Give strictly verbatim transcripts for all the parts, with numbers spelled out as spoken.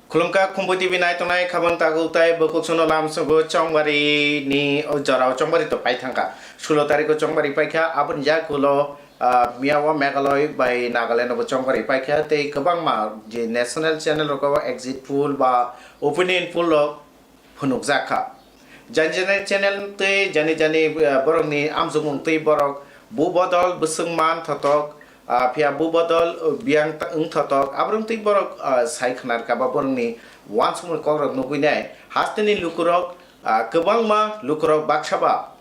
Khulumkha Khumpui T V nai tongnai khabang takhuk tai bukhuk sono lamsogo Chongbari ni o jorao Chongbari to pai thangkha. Sulo tarikh o Chongbari paikha, aboni yakulo, ah, miyao Meghalaya bai Nagaland bo Chongbari paikha tei kwbangma je national channel rogo exit poll ba opinion poll rok phunukjak kha. Jani jani channel tei jani jani, ah, borokni amjokmung tei borok bu bodol bwswk man thotok, ah, phiya bu bodol, uh, biyang ta-, wng thotok, aborok tei borok, ah, sai khwnar kha ba borokni uansukmung kokrok nugwi nai. Hasteni lukurok, ah, kwbangma lukurok baksa ba,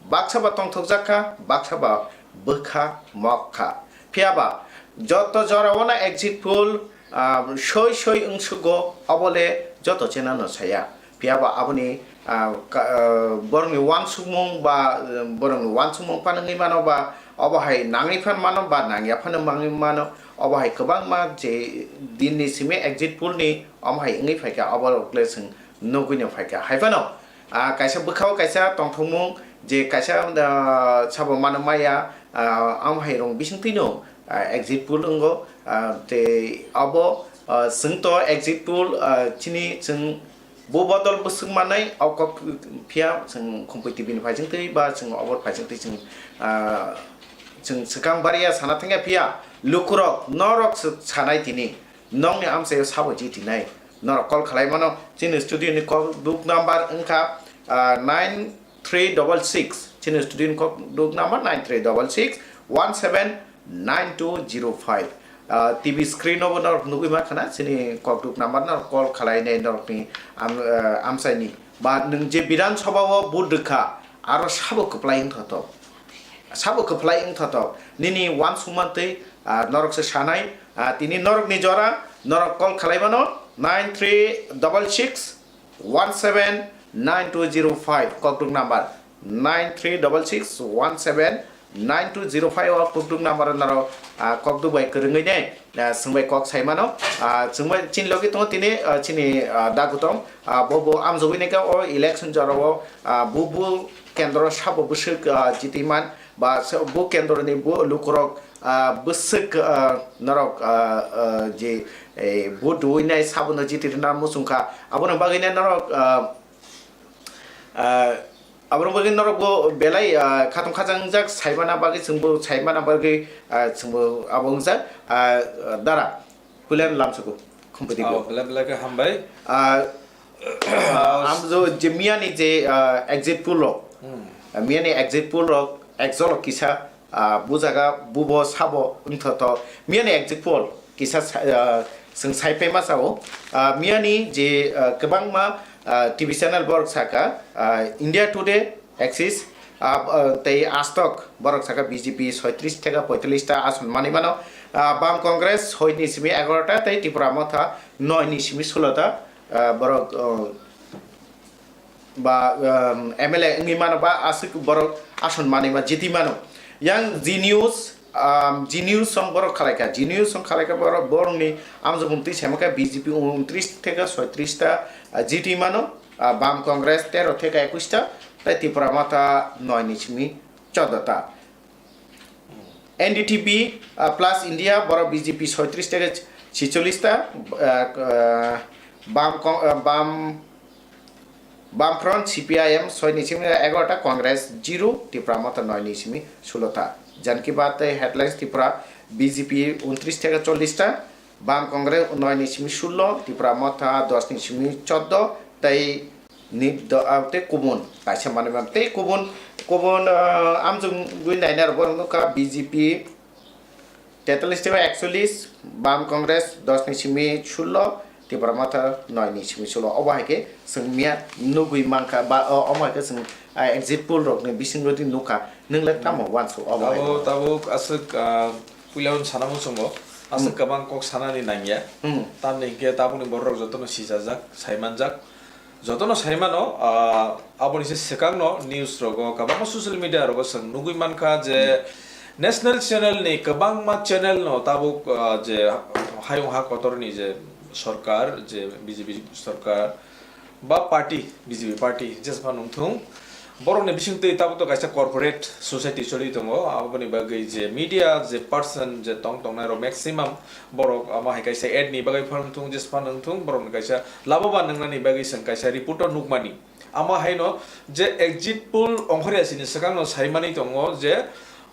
baksa ba tongthokjak kha, baksa ba bwkha mok kha. Phiya ba joto jorao no exit poll, ah, soi soi wngsugo, obo le joto channel no saya. Phiya ba aboni, ah, ka-, ah, borokni uansukmung ba, ah, borokni uansukmung phano wngwi mano ba, obo hai nangwi phano mano ba nangya phano mangwi mano, obo hai kwbangma je dinni simi exit poll ni omo hai wngwi phaikha, obo rok le chwng nugwi no phaikha. Hai phano, ah, kaisa bwkhao kaisa tongthokmung je kaisa, ah, sabo mano maya, ah, omo hai rong bisingtwi no, ah, exit poll wngo, ah, tei obo, ah, chwng to exit poll, ah, chini chwng bu bodol bwswk manwi o kok phiya chwng Khumpui T V ni phaisingtwi ba chwng obo phaisingtwi chwng, ah, chwng swkang bariya sana thangya phiya lukurok norok swk sanai tini. Nokni amchaio sabo jitinai. Norok call khlai mano. Chini studio ni call duk number wngkha, ah, nine three double six. Chini studio ni call duk number nine three double six one seven nine two zero five. Ah, T V screen o bo norok nugwi mankha na, chini call duk number norok call khlai nai norokni am-, ah, amchaini. Ba nwng je Bidhan Sabha o vote rwkha, aro sabo kwplai wngthotok. Sabo kwplai wngthotok. Nini uansukmantwi, ah, norok se sanai, ah, tini norokni jora, norok call khlai mano nine three double six one seven nine two zero five, kokduk number nine three double six one seven nine two zero five o kokduk number norok, ah, kokduk bai kwrwngwi ne, ah, swngbai kok sai mano. Ah, swngbai chini logi tongo tini, ah, chini, ah, dagutong, ah, bo bo amjogwi nai kha o election jora o, ah, bu bu kendro sabo bwswk, ah, jiti man. Ba se bo kendroni bo lukurok, ah, bwswk, ah, norok, ah, ah, je, eh, vote rwinai sabono jiti rwna muchungkha. Aboni bagwino norok, ah, ah, aboni bagwi norok bo belai, ah, khatung khajang jak saimana bagwi chwngbo saimana bagwi, ah, chwngbo abo wngjak, ah, dara. Puilan lamsugo, Khumpui T V. Oh, belai belai khe hambai. Ah, ah, amjo je miyani je, ah, exit poll rok, hmm, ah, miyani exit poll rok ekjolo kisa, ah, bujaga bubo sabo wngthoto. Miyani exit poll kisa sa-, ah, chwng saipai ma sao. Ah, miyani je, ah, kwbangma, ah, T V channel borok saka, ah, India Today, Axis, ah, ah, tei Astok, borok saka B J P soitris theka poitlis ta ason manwi mano. Ah, Bam Congress soi ni simi egaroh ta tei Tipra Motha noi ni simi sulo ta, ah, borok, oh, ba, um, M L A wngwi mano ba aswk borok ason manwi ma jiti mano. Yang G News, um, G News song borok khalai kha, G News song khalai kha borok, borokni amjokmung twi saima kha B J P untris theka soitris ta, ah, jiti mano. Ah, Bam Congress tero theka ekwis ta, tei Tipra Motha noi ni simi chordo ta. N D T V, ah, Plus India, borok B J P soitris theka chicholis ta, ah, ah, Bam Con-, ah, Bam, Bam Front, C P I M soi ni simi egaroh ta, Congress zero, Tipra Motha noi ni simi sulo ta. Janki Bad tei Headlines Tripura, B J P untris theka chollis ta, Bam Congress noi ni simi sullo, Tipra Motha dos ni simi chordo, tei nip do, ah, tei kubun kaisa manwi man. Tei kubun, kubun, ah, amjogwi nainai rok borok nukha B J P tetallis tei ekchollis, Bam Congress dos ni simi sullo, Tipra Motha noi ni simi sullo. Obo hai khe chwng miya nugwi mankha, ba, o-, omo hai khe chwng, ah, exit poll rok ni bisingo di nukha. Nwng le tamo uansuk obo hai? Tabuk, tabuk aswk, ah, puila o sana muchungo aswk kwbang kok sanani nangya. Hmm. Tamni hinkhe tabukni borok rok jotono sichajak, saimanjak. Jotono saimano, ah, aboni se swkangno news rogo, kwbangma social media rogo chwng nugwi mankha je national channel ni kwbangma channel no tabuk, ah, je hayung ha kotorni je sorkar, je B J P sorkar, ba party, B J P party, jesphano wngthung, Borokni bisingtwi tabuk to kaisa corporate society choli tongo, aboni bagwi je media je person je tong tongnai rok maximum borok amo hai kaisa ad ni bagwi phano wngthung, jesa phano wngthung, borokni kaisa laboban wngnani bagwi chwng kaisa report o nukmani. Amo haino je exit poll ongkhorya sini swkangno saimani tongo je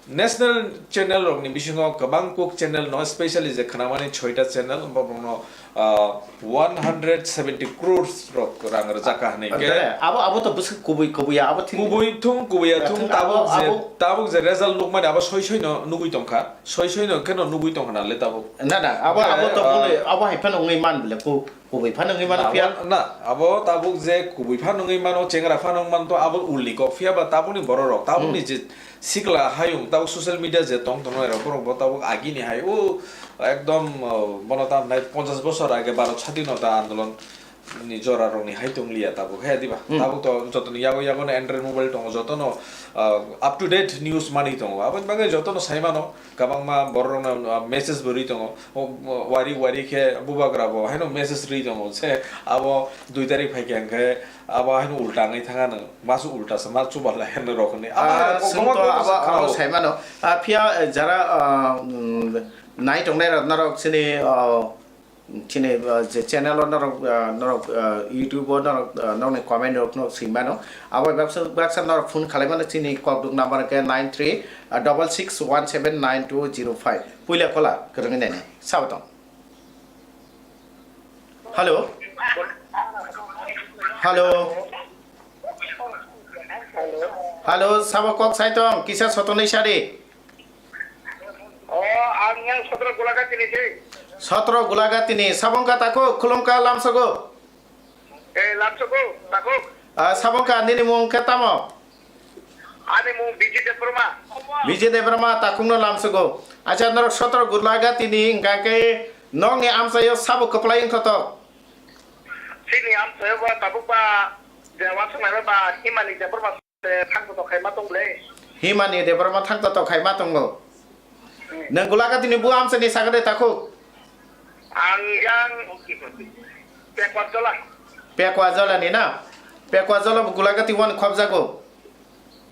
national channel rokni bisingo kwbang kuk channel no, specially je khnamani soita channel, borokno ah, one hundred seventy crores rok rang rwjak kha hwnwi khe. Dere, abo, abo to bwswk kubui, kubui ya, abo thik. Kubui thung, kubui ya thung, thung, tabuk abo, je, abo tabuk je result nukmani abo soi soi no nugui tongkha, soi soi no khe no nugui tongkha nale tabuk. Na, na, abo, abo to ah, bole, abo hai phano wngwi man bole, ku-, kubui phano wngwi mano na, phiya. Abo, na, abo tabuk je kubui phano wngwi mano, chengra phano wngwi mano to abo ulni kok phiya ba tabukni borok rok, tabukni hmm, je sikla hayung tabuk social media je tong tongnai rok, borok bo tabuk agini hai o ekdom, uh, bono ta nai ponchash bosor age Bharat Sadhinota Andolon ni jora rok ni hai tong liya tabuk he diba? Hmm. Tabuk to jotoni yago yago no Android mobile tongo, jotono, uh, up to date news manwi tongo, aboni bagwi jotono sai mano, kwbangma borok rok no, uh, message bo rwi tongo, o, o, wari wari khe bubagra bo haino message rwi tongo je abo dui tarik phai khe hwnkhe abo haino ulta wngwi thang ano. Masu ulta se, ma chuba lai hwnwi rok hwnwi. Abo Ah, hai kok-, chwng kwbangma to kok abo, abo khao. Sai mano. Ah, phiya, eh, jara, ah, mm, nai tongnai rok norok chini, ah, chini, ah, je channel o norok, ah, norok, ah, YouTube o norok, ah, nokni comment rok no swi mano. Abo baksa, baksa norok phone khalai mano chini kokduk number khe nine three double six one seven nine two zero five. Puila kola kwrwngwi nai nai. Sabo tong. Hello. Hello. Hello, sabo kok sai tong, kisa sotonwi sadi. O, ang yang sotro Gulagatini se. Sotro Gulagatini, sabo wngkha takhuk, khulumkha lamsogo. Eh, lamsogo, takhuk. Ah, sabo wngkha nini mung khe tamo? Ani mung Bijay Debbarma. Bijay Debbarma takhukno lamsogo. Acha, norok sotro Gulagatini hwnkha khe nokni amchaio sabo kwplai wngkha to? Chini amchaio ba tabuk ba je wansuk nai ba Himani Debbarma se thang to khai ma tong le. Himani Debbarma thang to khai ma tongo. Hmm. Nwng Gulagatini bu amchaini sakha de takhuk? Ang yang Pekwa Jola. Pekwa Jola ni na? Pekwa Jola bo Gulagati wan khobjago.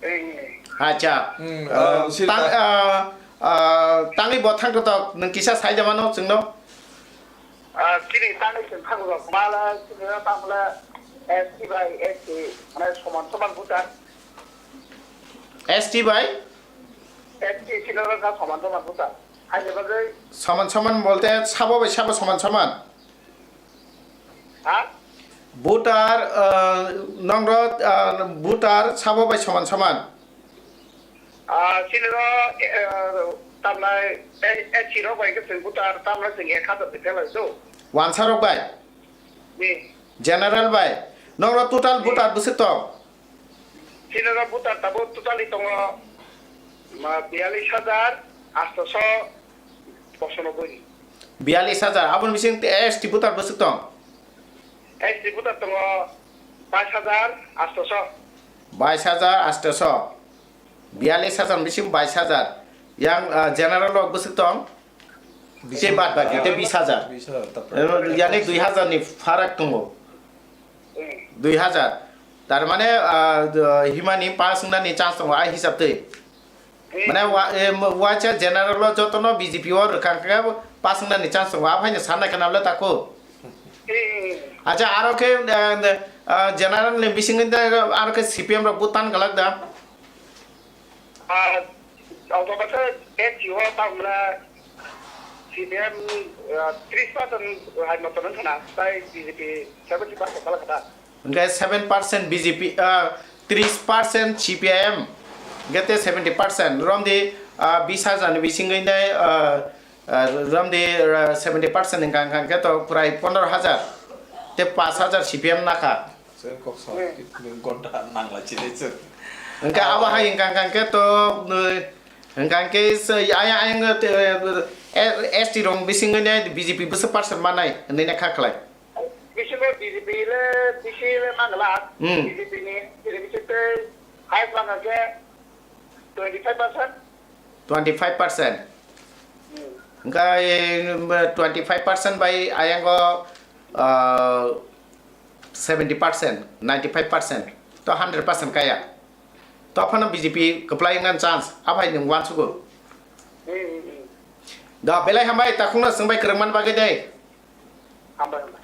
Hmm. Acha. Hmm, ah, ah, sir, tang, ah, ah, tangwi bo thang to nwng kisa sai da mano chwngno? Ah, chini tangwi chwng thang rok mala, chini tangla S T bai S T, mane soman soman buta. S T bai? S T chini rok soman soman buta. Hai bagwi. Soman soman bolte sabo bai sabo soman soman? Ha? Voter, ah, nongro, ah, voter sabo bai soman soman. Ah, chini ro, eh, tamnai, eh, eh, chini ro bai ke chwng buta, tamnai chwng ek hazar de phelai do. Wansa rok bai? Ni. General bai? Nongro total ni. Voter bwswk tong? Chini ro buta tabuk totally tongo, ma, biyalish hajar atso pochanobboi. Biyalish hajar, aboni bising S T buta bwswk tong? S T buta tongo bais hajar atso. Bais hajar atso. Biyalish hajar bising bais hajar. Yang, ah, general rok bwswk tong? Te bad baki, te bis hajar. Bis hajar, tapore. Eh, yani dui hajar ni farak tongo. Hmm. Dui hajar. Tar mane, ah, himani pass wngnani chance tongo, ai hisab twi. Hmm. Mane wa-, eh, waisa general o jotono B J P o rwkha khe pass wngnani chance tongo, aphai no sanna khe nabla tako. Hmm. Acha, aro khe, eh, ah, general ni bisingni de aro khe C P M rok butan galak da. Ah, auto kasa N G O tamla C P M, ah, tris percent hai moto nang khana, tai B J P seventy percent kala kata. Hingke seven percent B J P, ah, tris percent C P I M, hingke te seventy percent. Romdi, ah, bis hajar ni bisingni de, ah, ah, romdi, ah, seventy percent hingka hingka hingke to prai pondro hajar. Te pas hajar C P M nakha. Sir, kok sa, hmm, gonta nangla chini sir. Hingke abo hai hingka hingka hingke to, eh, hingka hingke se, ayang, ayang, eh, eh, S T rong bisingni de B J P bwswk percent manai, hwnwi ne kha khlai. Bisingo B J P le, bisi le mangla, hmm, B J P ni, bisi tei highest mangla khe twenty five percent. Twenty five percent. Hmm. Hingke, eh, twenty five percent bai ayango, ah, seventy percent, ninety five percent, to hundred percent kaya. Tophano B J P kwplai wngna chance, aphai nwng uansugo. Hmm, hmm, hmm. Da belai hambai, takhukno swngbai kwrwngmani bagwi de. Hambai, hambai.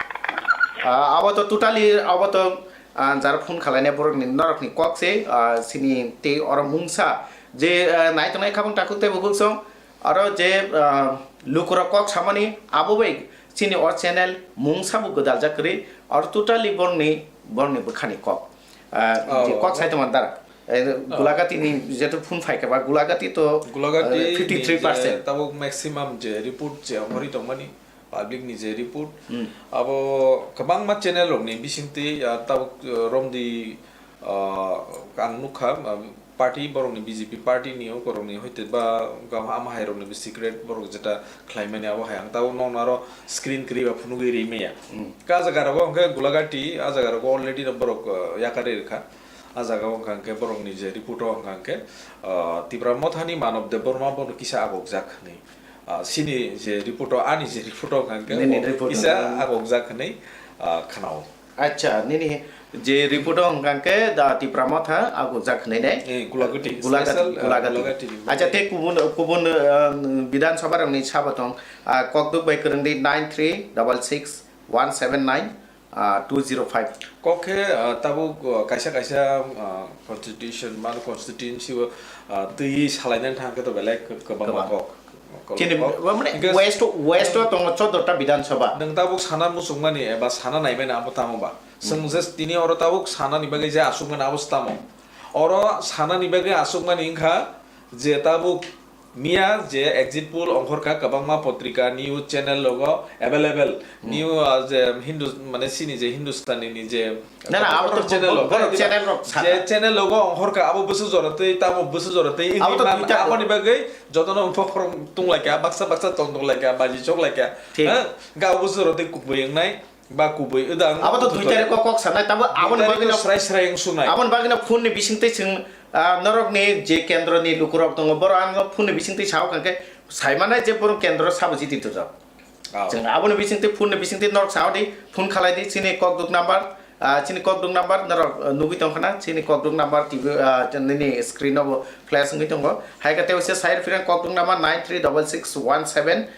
Ah, abo to totally, abo to, ah, jar phone khalainai borokni, norokni kok se, ah, sini tei oro mungsa je, ah, naitongnai khabang takhuk tei bukhuk song, aro je, ah, lukurok kok samani abo bai chini o channel mungsa bo gwdaljak kwrwi, aro totally borokni, borokni bwkhani kok. Ah, oh, je kok oh. Sai tongma dara. Eh, oh. Gulagati ni jeto phone phai kha ba, Gulagati to, Gulagati eh, ni fifty three percent. Je tabuk maximum je report je ongkhorwi tongmani, public ni je report, hmm, abo kwbangma channel rok ni bisingtwi, ah, tabuk, eh, romdi, ah, ang nukha, ah, party borok ni B J P party ni o korok ni hoite ba gam ama hai rok ni secret borok jeta khlai mani abo hai ang tabuk nokno aro screen kwrwi ba phunugwi ri maya. Hmm. Ka jaga rogo hwnkhe Gulagati, a jaga rogo already no borok, ah, yakarwi rwkha. A jaga o hwnkha hwnkhe borok ni je report o hwnkha hwnkhe, ah, Tipra Motha ni Manob Debbarma bono kisa agokjak hwnwi. Ah, sini je report o, ani je report o hwnkha hwnkhe nini bo report kisa no agokjak hwnwi, ah, khna-o. Acha, nini je report o hwnkha hwnkhe da Tipra Motha agokjak hwnwi ne? Eh, Gulagati, Gulagati, special, ah, Gulagati. Gulagati ni. Acha, tei kubun, kubun, ah, Bidhan Sabha rok ni sabo tong, ah, kokduk bai kwrwng di nine three double six one seven nine, ah, two zero five. Kok khe, ah, tabuk, ah, kaisa kaisa, ah, constitution, mano constituency o, ah, twi salainani thang khe to belai kwbangma kwbang kok. Chini, kok. Mane, hingke west, west o tongo choddo ta Bidhan Sabha. Nwng tabuk sana muchungmani eba sana naimani abo tamo ba? Hmm. Chwng je tini oro tabuk sanani bagwi je asukmani abo se tamo? Oro sanani bagwi asukmani wngkha je tabuk miya je exit poll ongkhorkha kwbangma potrika, news channel logo available. Hmm. New, ah, je Hindu, mane sini je Hindustani ni je Na, na, abo to channel bo-, rok, borok hai channel rok sana. Je channel logo ongkhorkha, abo bwswk jora twi, tamo bwswk jora twi, abo to wngwi man, duita aboni bagwi jotono bokhorok tunglaikha, baksa baksa tong tonglaikha, baji choklaikha. Thik. Ha? Ga bwswk jora twi kubui wngnai, ba kubui wdang. Abo to duita rok kok sanai, tabo aboni bagwi no srai srai wngsunai. Aboni bagwi no phone ni bisingtwi chwng, ah, norok ni je kendro ni lukurok tongo, borok ano phone ni bisingtwi sao kha khe, saimanai je borok kendro sabo jiti tujak. Oh. Chwng aboni bisingtwi, phone ni bisingtwi norok sao di, phone khalai di, chini kokduk number, ah, chini kokduk number norok, ah, nugwi tongkha na, chini kokduk number T V, ah, nini screen o bo flash wngwi tongo. Hai khe tei waisa sai rwphirang kokduk number nine three double six one seven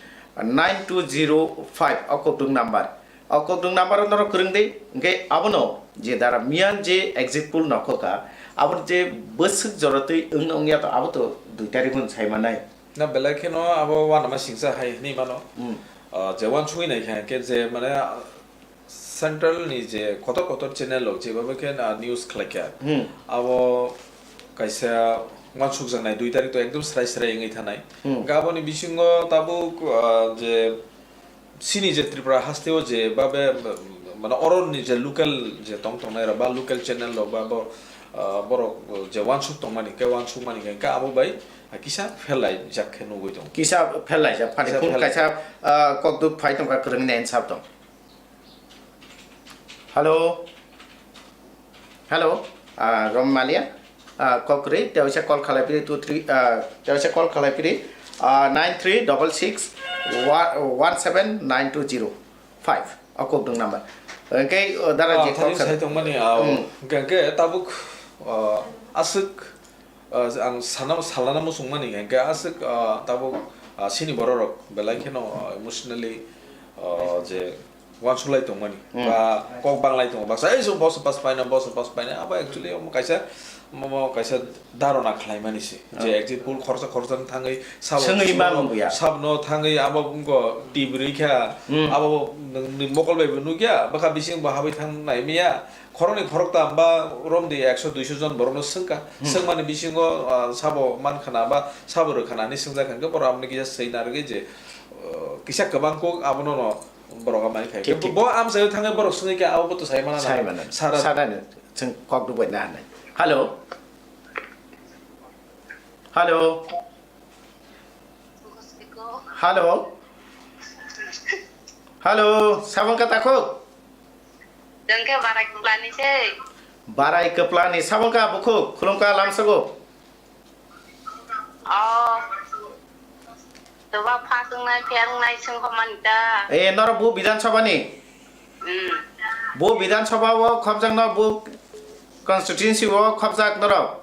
nine two zero five, o kokduk number. O kokduk number o norok kwrwng di, hwnkhe abono je dara miyan je exit poll nokho kha, abo je bwswk jora twi wng wngya to abo to dui tarikh hwn sai manai. Na belai kheno abo uanama singsa hai hinwi mano. Hmm. Ah, je uansugwi naikha hwnkhe je mane, ah, central ni je kotor kotor channel rok jeba bai khe, ah, news khlaikha. Hmm. Abo kaisa uansukjaknai dui tarikh to ekdom srai srai wngwi thanai. Hmm. Hwnkhe aboni bisingo tabuk, ah, je Chini je Tripura haste o je babe, mane, oroni je local je tong tongnai rok ba local channel rok ba bo, ah, borok je uansuk tongmani, khe uansukmani khe, khe abo bai kisa phelaijak khe nugwi tongo. Kisa phelaijak, phani kisa phone phelaijak. Kaisa, ah, kokduk phai tongkha, kwrwngni answer tong. Hello. Hello, ah, Rom Malia, ah, kok kwrwi, tei waisa call khalai phiri two three, ah, tei waisa call khalai phiri, ah, nine three double six one seven nine two zero five, o kokdwng number. Hwnkhe, oh, dara je kok sai tongmani, ah, hmm, hwnkhe, hwnkhe tabuk, ah, aswk, ah, ang sana, salana muchungmani hwnkhe aswk, ah, tabuk, ah, chini bororok belai kheno, ah, emotionally, ah, je uansuklai tongmani, hmm, ba kok banglai tongo, baksa, "Ei, chwng boso pass paina, boso pass paina." Abo actually omo kaisa, omo kaisa dharona khlaimani se. Je, hmm, exit poll khoroksa khoroksano thangwi sabo swngwi sabo, mano buya. Sabno thangwi abo wngkha tibri kha, hmm, abo nwng, nwng mokol bai bo nukya, bwkha bising bo habwi thang nai maya. Khoroknwi khoroktam ba romdi ekso duiso jon borokno swngkha. Hmm. Swngmani bisingo, ah, sabo mankhana ba sabo rwkhana hinwi swngjak kha, hwnkhe borok aboni kisa swi narwgwi je, ah, kisa kwbang kok abono no borok amai khai. Thik, thik. Bo amchaio thangwi borok swngwi khe abo bo to sai mana na. Sai mana. Sara. Sara ni chwng kok duk bai na hinwi. Hello. Hello. Hello. Hello. Sabang kata ko. Dengke barai kuplani se. Barai kuplani sabang ka bukhuk khulum ka lamsago. Oh. Tuba phasung nai pheng nai sung khamani ta. Eh, noro bu Bidhan Sabha ni? Hmm. Bu Bidhan Sabha o khopjak no bu constituency o khopjak noro?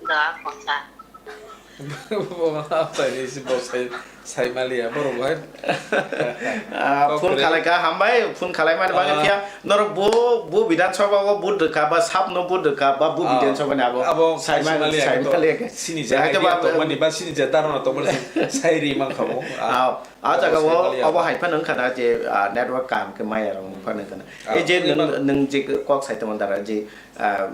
Da, konsa. Bo ma tani si bo sai, sai maliya, borok bo hai. Ah, kok phone kwrwi. Khalai ka, hambai, phone khalai mani bagwi. Ah. Phiya, norok bo, bo Bidhan Sabha o vote rwkha, ba sab no vote rwkha, ba bo. Ah, Bidhan Sabha ni abo abo sai sai mani, maliya, sai to maliya ka. Sini je Hai to idea ba, to mani, ba sini je dharana to mani, sai ri man kha bo. Ah, ah, abo jaga sai o, maliya. Abo hai phano wngkha na je, ah, network kaham khe maya rok wngkha na. Ah, e je nwng, nwng je kok sai tongma dara je, ah,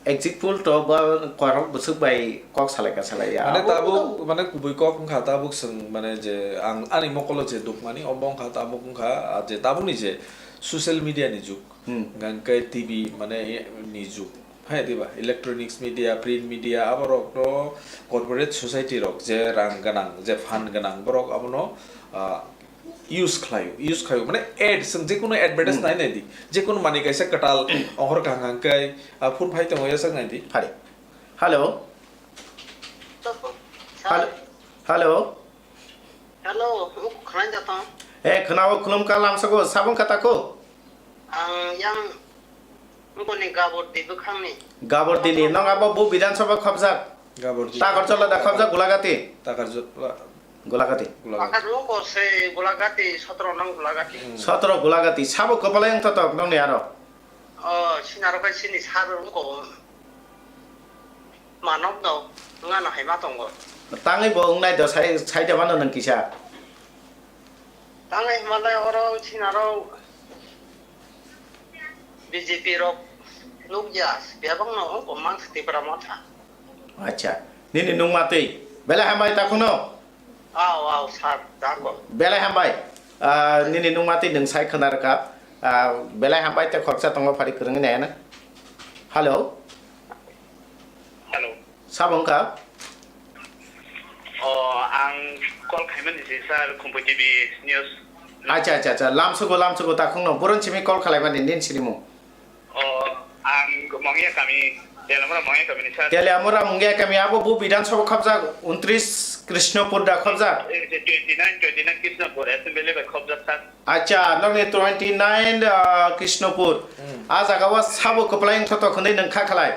exit poll to ba korok bwswk bai kok salai ka salai ya. Mane abo tabuk, mane kubui kok wngkha tabuk, chwng mane je ang ani mokolo je dukmani obo wngkha tabuk wngkha, ah, je tabukni je social media ni jug, hmm, hwnkhe T V mane ni jug, hai diba, electronics media, print media, aborok to corporate society rok je rang gwnang, je fund gwnang, borok abono, ah, use khlaio, use khlaio, mane ad, chwng jekunu advertise. Hmm. Nai nai di, jekunu manwi kaisa kwtal, ohor kaham hwnkhe, ah, phone phai tongo, yasak nai di. Hari. Hello. Hello. Hello. Hello, khwlai da tong. Eh, khwnao, khulum ka lamsako, sabung kata ko. Ang yang Boni Gabordi bwkhangni. Gabordi ni, nong abo bo Bidhan Sabha khobjak? Gabordi. Takarjola da khobjak, Gulagati? Takarjola. Gulagati. Gulagati. Takar wngko se Gulagati, sotro nang Gulagati. Hmm. Sotro Gulagati, sabo kwpalai wngthotok nongni aro? O, sinaro khai sini sar wngko. Manok no, wngano hai ma tongo. Tangwi bo wngnai do, sai, sai da mano nang kisa. Tangwi himalai oro sinaro B J P rok nukya, bebak no wngko mang Tipra Motha. Acha, nini nungma twi, belai hambai takhukno? Aw, aw, sir, jago. Belai hambai. Ah, nini nungma twi nwng sai khwna rwkha. Ah, belai hambai tei khoroksa tongo phari kwrwngwi naina. Hello? Hello. Sabo wngkha? O, ang call khaimani si, sir, Khumpui T V news. Acha, acha, acha. Lamsugo, lamsugo, takhukno. Boron simi call khalaimani, nini sinimung? O, ang Mongya kami, Teliamura Mongya kami ni sir. Teliamura Mongya kami, abo bo Bidhan Sabha khobjak, untris Krishnapur da khobjak? Eh, twenty nine, twenty nine Krishnapur assembly bai khobjak, sir. Acha, nokni twenty nine, ah, Krishnapur. Hmm. A jaga o sabo kwplai wngthotok hwnwi nwng kha khlai.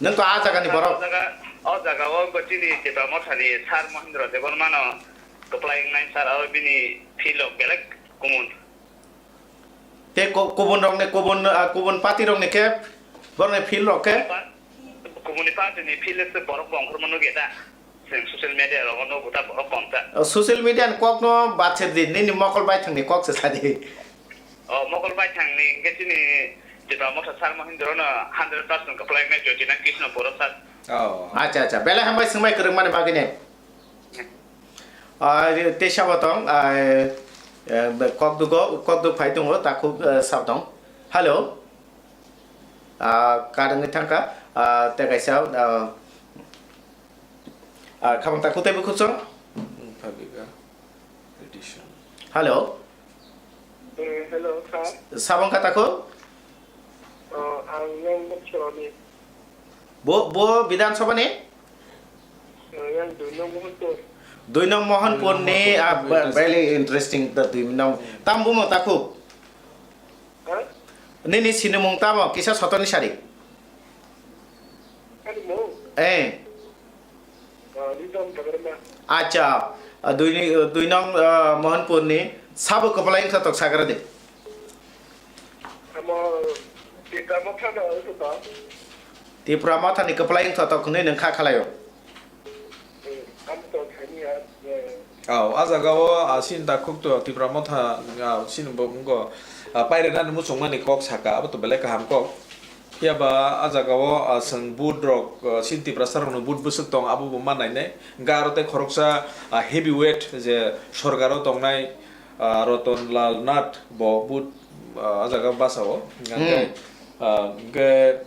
Nwng to a jaga ni borok. O jaga, o jaga o chini Tipra Motha ni sir Mohindra Debbarma no kwplai wngnai sir, abo bini field rok belai kumun. Tei ko-, kubun rokni, kubun, ah, kubun party rokni khe borokni field rok khe? Pa-, kubuni party ni field se borok bo ongkhorma nugya da. Chwng social media rogo nugo ta borok kom ta. O, social media ni kok no bathir di, nini mokol baithang ni kok se sadi. O, mokol baithang ni hwnkhe chini Tipra Motha sir Mohindra no hundred percent kwplai wngnai, twenty nine Krishnapur o sir. Oh. Acha, acha. Belai hambai swngbai kwrwng mani bagwi ne. Ah, tei sabo tong, ah, eh, kokduk o, kokduk phai tongo, takhuk, eh, sabo tong. Hello. Ah, kar wngwi thangkha, ah, tei kaisa, ah, ah, khamang takhuk tei bukhuk chwng. Phabika edition. Hello. Eh, hello, sir. Sabo wngkha takhuk? Oh, ang yang Mokchoroni. Bo, bo Bidhan Sabha ni? Eh, yang dui nong Mohanpur. Dui nong Mohanpur ni, ah, very interesting, the dui nong. Tam bumo takhuk? Ha? Nini sinimung tamo, kisa sotoni sari? Ani mung? Eh. Ah, Ridham Debbarma. Acha, ah, dui ni, dui nong, ah, Mohanpur ni sabo kwplai wngkha tok sagra de. Amo Tipra Motha no wngkha. Tipra Motha ni kwplai wngkha tok hwnwi nwng kha khlaio. Hmm, amo to thani ya, eh. Oh, a jaga o, ah, sini takhuk to Tipra Motha, ah, sini bo wngkha, ah, pairani muchungmani kok saka, abo to belai kaham kok. Phiya ba a jaga o, ah, chwng vote rok, ah, chini Tiprasa rokno vote bwswk tong, abo bo ma nainai. Hwnkhe aro tei khoroksa, ah, heavyweight je sorkar o tongnai, ah, Ratan Lal Nath bo vote, ah, a jaga basa o. Hwnkhe, hmm, ah, hwnkhe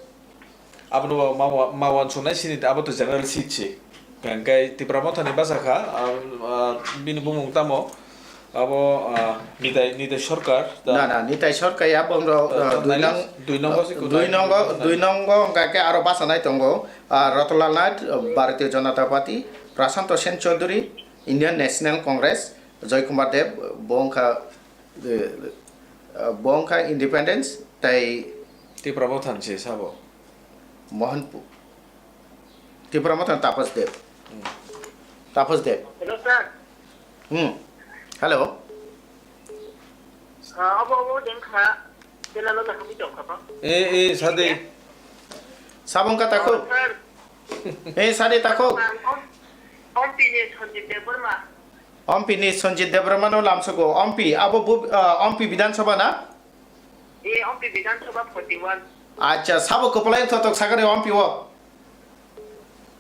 abono ma, ma, ma wansuknai sini abo to general seat se. Hwnkhe Tipra Motha ni basa kha, ah, ah, bini bumung tamo? Abo, ah, Nitai, Nitai Sarkar, da? Na, na, Nitai Sarkar ya, bong rok, ah, ah, dui nai, nong, dui nongo se dui nongo, dui nongo, hwnkha khe aro bachanai tongo, ah, Ratanlal Nath, ah, Bharatiya Janata Party, Prashanta Sen Chaudhury, Indian National Congress, Joy Kumar Dev, bo wngkha, eh, ah, bo wngkha Independence, tei Tipra Motha ni se sabo. Mohanpur. Tipra Motha ni Tapas Deb. Hmm. Tapas Deb. Hello, sir. Hmm. Hello. Ah, abo, abo, deng kha. Channel o tong kha ba? Eh, eh, sade. Sabong ka takhuk. Oh, sir. Eh, sade takhuk. Om, Om, Ompi ni Sanjit Debbarma. Ompi ni Sanjit Debbarma no lamsogo. Ompi, abo bu, ah, Ompi Bidhan Sabha na? Eh, Ompi Bidhan Sabha forty one. Acha, sabo kwplai thotok sakani Ompi o.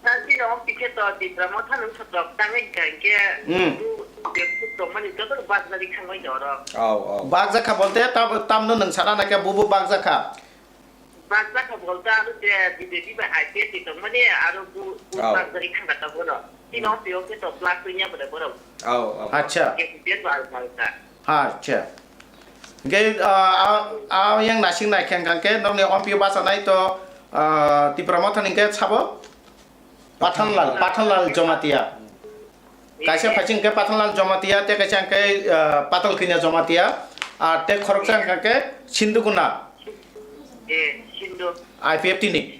Sir, chini Ompi khe to Tipra Motha nung thotok tangwi kha hwnkhe Hmm. Bu, bu, bu tongmani joto bajnadi thangwi norok. Au, au. Bakjakha bolte tab-, tamno nwng sana nakhe bubu bakjakha. Bakjakha bolte aro je B J P bai I P F T tongmani aro bu, bu Oh. bakjagwi thangkha ta borok. Chini Hmm. Ompi o khe to plus wngya bwle borok. Au, au. Acha. K P P N bo aro bakjak. Acha. Hingke, ah, ah, ah, yang nasing nai khe hingka khe nokni Ompi o bachanai to, ah, Tipra Motha ni hingke sabo? Pathanlal, Pathanlal Jamatia. Kaisa phaising khe Pathanlal Jamatia, tei kaisa hingke, ah, Patal Kanya Jamatia, ah, tei khoroksa hingka khe Sindhukuna. Eh, Sindhu. I P F T ni.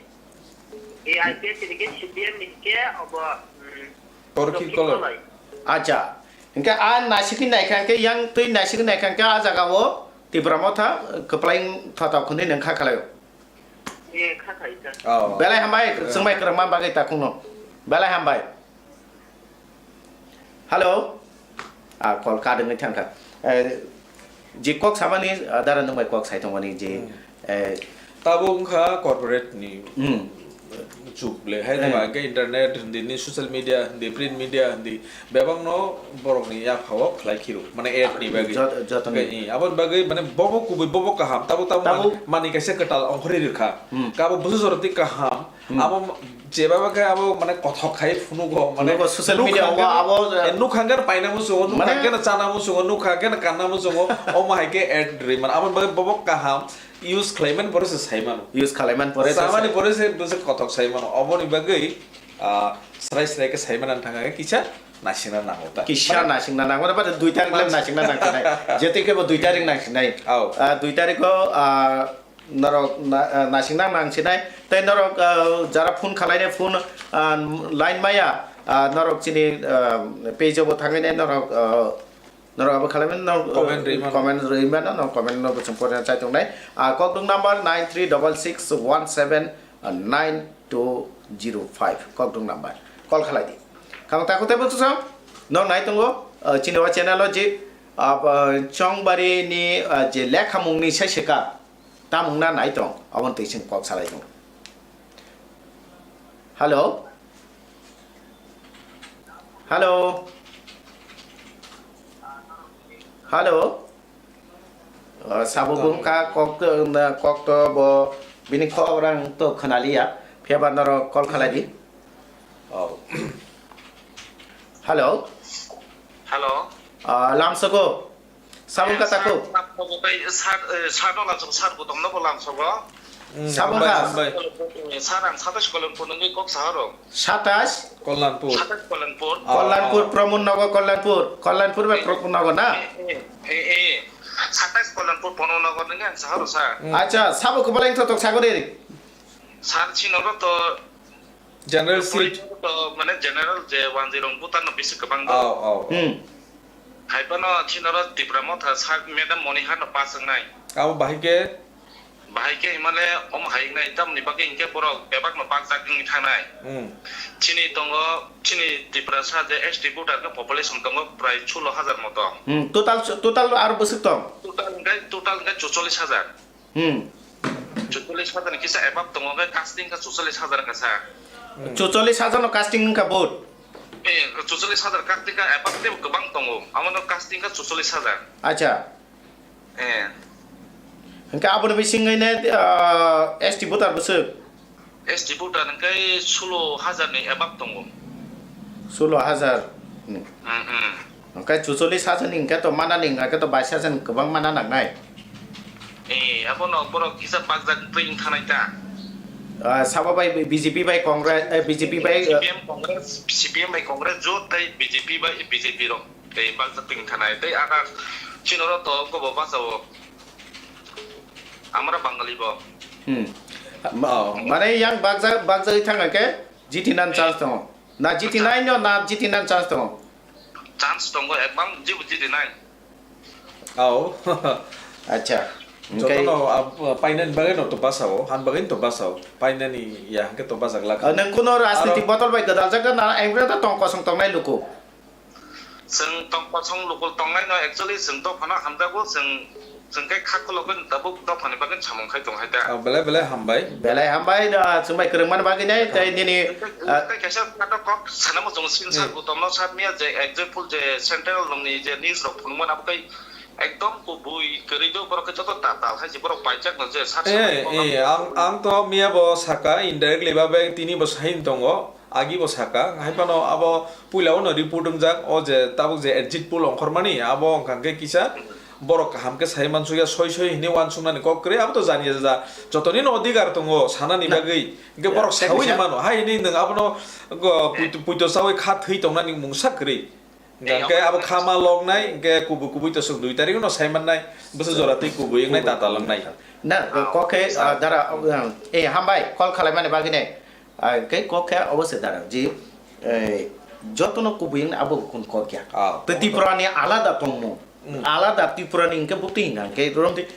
Eh, I P F T ni khe C P M ni khe obo, mm, Torki Torki Koloi. Koloi. Acha. Hingke a naisiki naikha hingke yang twi naisiki naikha hingke a jaga o Tipra Motha kwplai wng thotho hwnwi nwng kha khlaio. Eh, kha khai ta. Oh. Belai hambai, hmm, chwngbai kwrwngma bagwi takhukno. Belai hambai. Hello. Ah, call kadwngwi thangkha. Eh, je kok samani, ah, dara nwngbai kok sai tongmani je, hmm, eh, tabuk wngkha corporate ni, hmm, chuk le. Hai, hmm, ba hingke internet hindi ni, social media hindi, print media hindi, bebak no borok ni yapha o khlai khiru, mane ad ni bagwi. Jot-, joto ni. Hingke, i, aboni bagwi mane bobo kubui, bobo kaham, tabuk, tabuk, tabuk mani, mani kaisa kwtal ongkhorwi rwkha. Hmm. Kabo busu joroti kaham, hmm, abo jeba khe abo mane kothok khai phunugo, mane phunugo social media o abo, eh, nukha hwnkhe paina muchungo, nukha hwnkhe chana muchungo, nukha hwnkhe kanna muchungo, omo hai khe ad rwi mano. Aboni bagwi bobo kaham use khlai mani pore se sai mano. Use khlai mani pore se chamani sai. Pore se, se kothok sai mano. Oboni bagwi, ah, srai srai khe sai mani thang khe kisa naisingna nango ta. Kisa mane naisingna nango, mane dui tarik le naisingna nangsinai. Jete khe bo dui tarik nangsinai. Au. Ah, dui tarik o, ah, Norok na-, ah, naisingna nangsinai. Tei norok, ah, jara phone khalainai phone, ah, line maya, ah, norok chini, ah, page o bo thangwi nai norok, ah, norok abo khalaimani norok, comment rwi mano. Comment rwi mano, norok comment no bo chwng porina chai tongnai. Ah, kokdwng number nine three double six one seven nine two zero five, kokdwng number. Call khalai di. Khang takhuk tei bwswk norok nai tongo, ah, chini o channel o je, ah, ba, Chongbari ni, ah, je lekhamung ni sai seka. Tamung na nai tong, aboni twi chwng kok salai tong. Hello? Hello? Hello? Uh, sabo bung ka kok, uh, kok to bo bini kok rang to khnaliya. Phiya ba norok call khalai di. Oh. Hello? Hello? Uh, lamsogo. Sabung kata ko. Sar, sar, eh, sar no lamsogo, sar bo tongno bo lamsogo. Mm, sabung hambai, ka. Hambai. Sar ang satais Kolonpur nungwi kok saharo. Satais? Kollanpur. Satais Kolonpur. Oh, Kollanpur, oh. Pramod Nagar, Kollanpur. Kollanpur ba, eh, Pramod Nagar na? Eh, eh, eh, eh. Satais Kolonpur, Pramod Nagar nungwi ang saharo, sir. Mm. Acha, sabo kwbala wngthotok sagori. Sir, chino ro to General seat. To, mane, general je wanjwi rong butar no bisi kwbang do. Oh, oh, oh. Hmm. Hai phano chino ro Tipra Motha sir Madam Monihar no pass wngnai. Abo bahai khe? Bahai khe himale om hai wngnai, tamni bagwi hinkhe borok bebak no bakjak wngwi thangnai. Hmm. Chini tongo, chini Tiprasa je S T voter khe population tongo prai sulo hajar moto. Hmm, total, total aro bwswk tong? Total hinkhe, total hinkhe chuchollis hajar. Hmm. Chuchollis hajar ni kisa above tongo, hwnkhe casting kha chuchollis hajar wngkha sa. Hmm. Chuchollis hajar no casting wngkha vote? Eh, chuchollis hajar casting kha above tei kwbang tongo, amo no casting kha chuchollis hajar. Acha. Eh. Hwnkhe aboni bisingwi ne, ah, S T voter bwswk? S T voter hwnkhe sulo hajar ni above tongo. Sulo hajar ni. Hmm, hmm. Hwnkhe chuchollis hajar ni hwnkhe to manani hwnkhe to bais hajar ni kwbang mana nangnai. Eh, abono borok kisa bakjak twi wngkhanai ta. Ah, sabo bai B J P bai Congress, eh, B J P bai, eh, C P M Congress, C P M bai Congress jot tei B J P bai B J P rok tei bakjak twi wngkhanai. Tei ata chino ro to wngkha bo bachao. Amra Bangali bo. Hmm. Ma-, mane yang bakjak, bakjagwi thang khe Jiti nan chance tongo. Na jiti nai no, na jiti nan chance tongo. Chance tongo, ekdom jibu jiti nai. Ao. Acha. Hingke jotono, ah, painani bagwi no to basao, han bagwi to basao, painani ya hingke to bajak lakha. Ah, nwng kuno rajniti botol bai gwdaljakna na, engra da tong kosong tongnai luku. Chwng tong kosong luku tongnai no, actually chwng dophano hamjago, chwng, chwng khe kha khulogwi tabuk dophani bagwi samung khai tong hai da. Ah, belai belai hambai. Belai hambai da, chwng bai kwrwngmani bagwi nai, tei nini, ah, tei kaisa kok sanamo chwng screenshot bo tomno sat miya je example je central longni je news rok phunukmani abo kai Ekdom kubui kwrwi do, borok khe joto tatal hai se, borok paijak no je sak Eh, sakni eh, ang, ang to miya bo saka, indirectly ba bag tini bo sain tongo, agi bo saka, hai phano abo puila o no report wngjak, o je tabuk je exit poll ongkhormani, abo wngkha khe kisa borok kaham khe sai mansukya, soi soi hinwi uansuknani kok kwrwi, abo to jani ja, jotoni no odhikar tongo sanani Na. bagwi, hingke Ya, borok tei sawi kaisa mano, hai hinwi nwng abono go puito, puito sawi kha thwi tongnani mungsa kwrwi. Hingke abo khama loknai, hingke kubui kubui to sok dui tarikh no sai mannai, bwswk jora tei kubui wngnai, tatal wngnai. Na, kok khe, ah, dara, ah, eh, hambai, call khalai mani bagwi nai. Ah, hingke kok khe obo se dara, ji, eh, jotono kubui wngna abo kun kok ya. Ah, Tei Tripura ni alada tongmung. Hmm. Alada Tripura ni hingke butwi hingka, hingke romtwi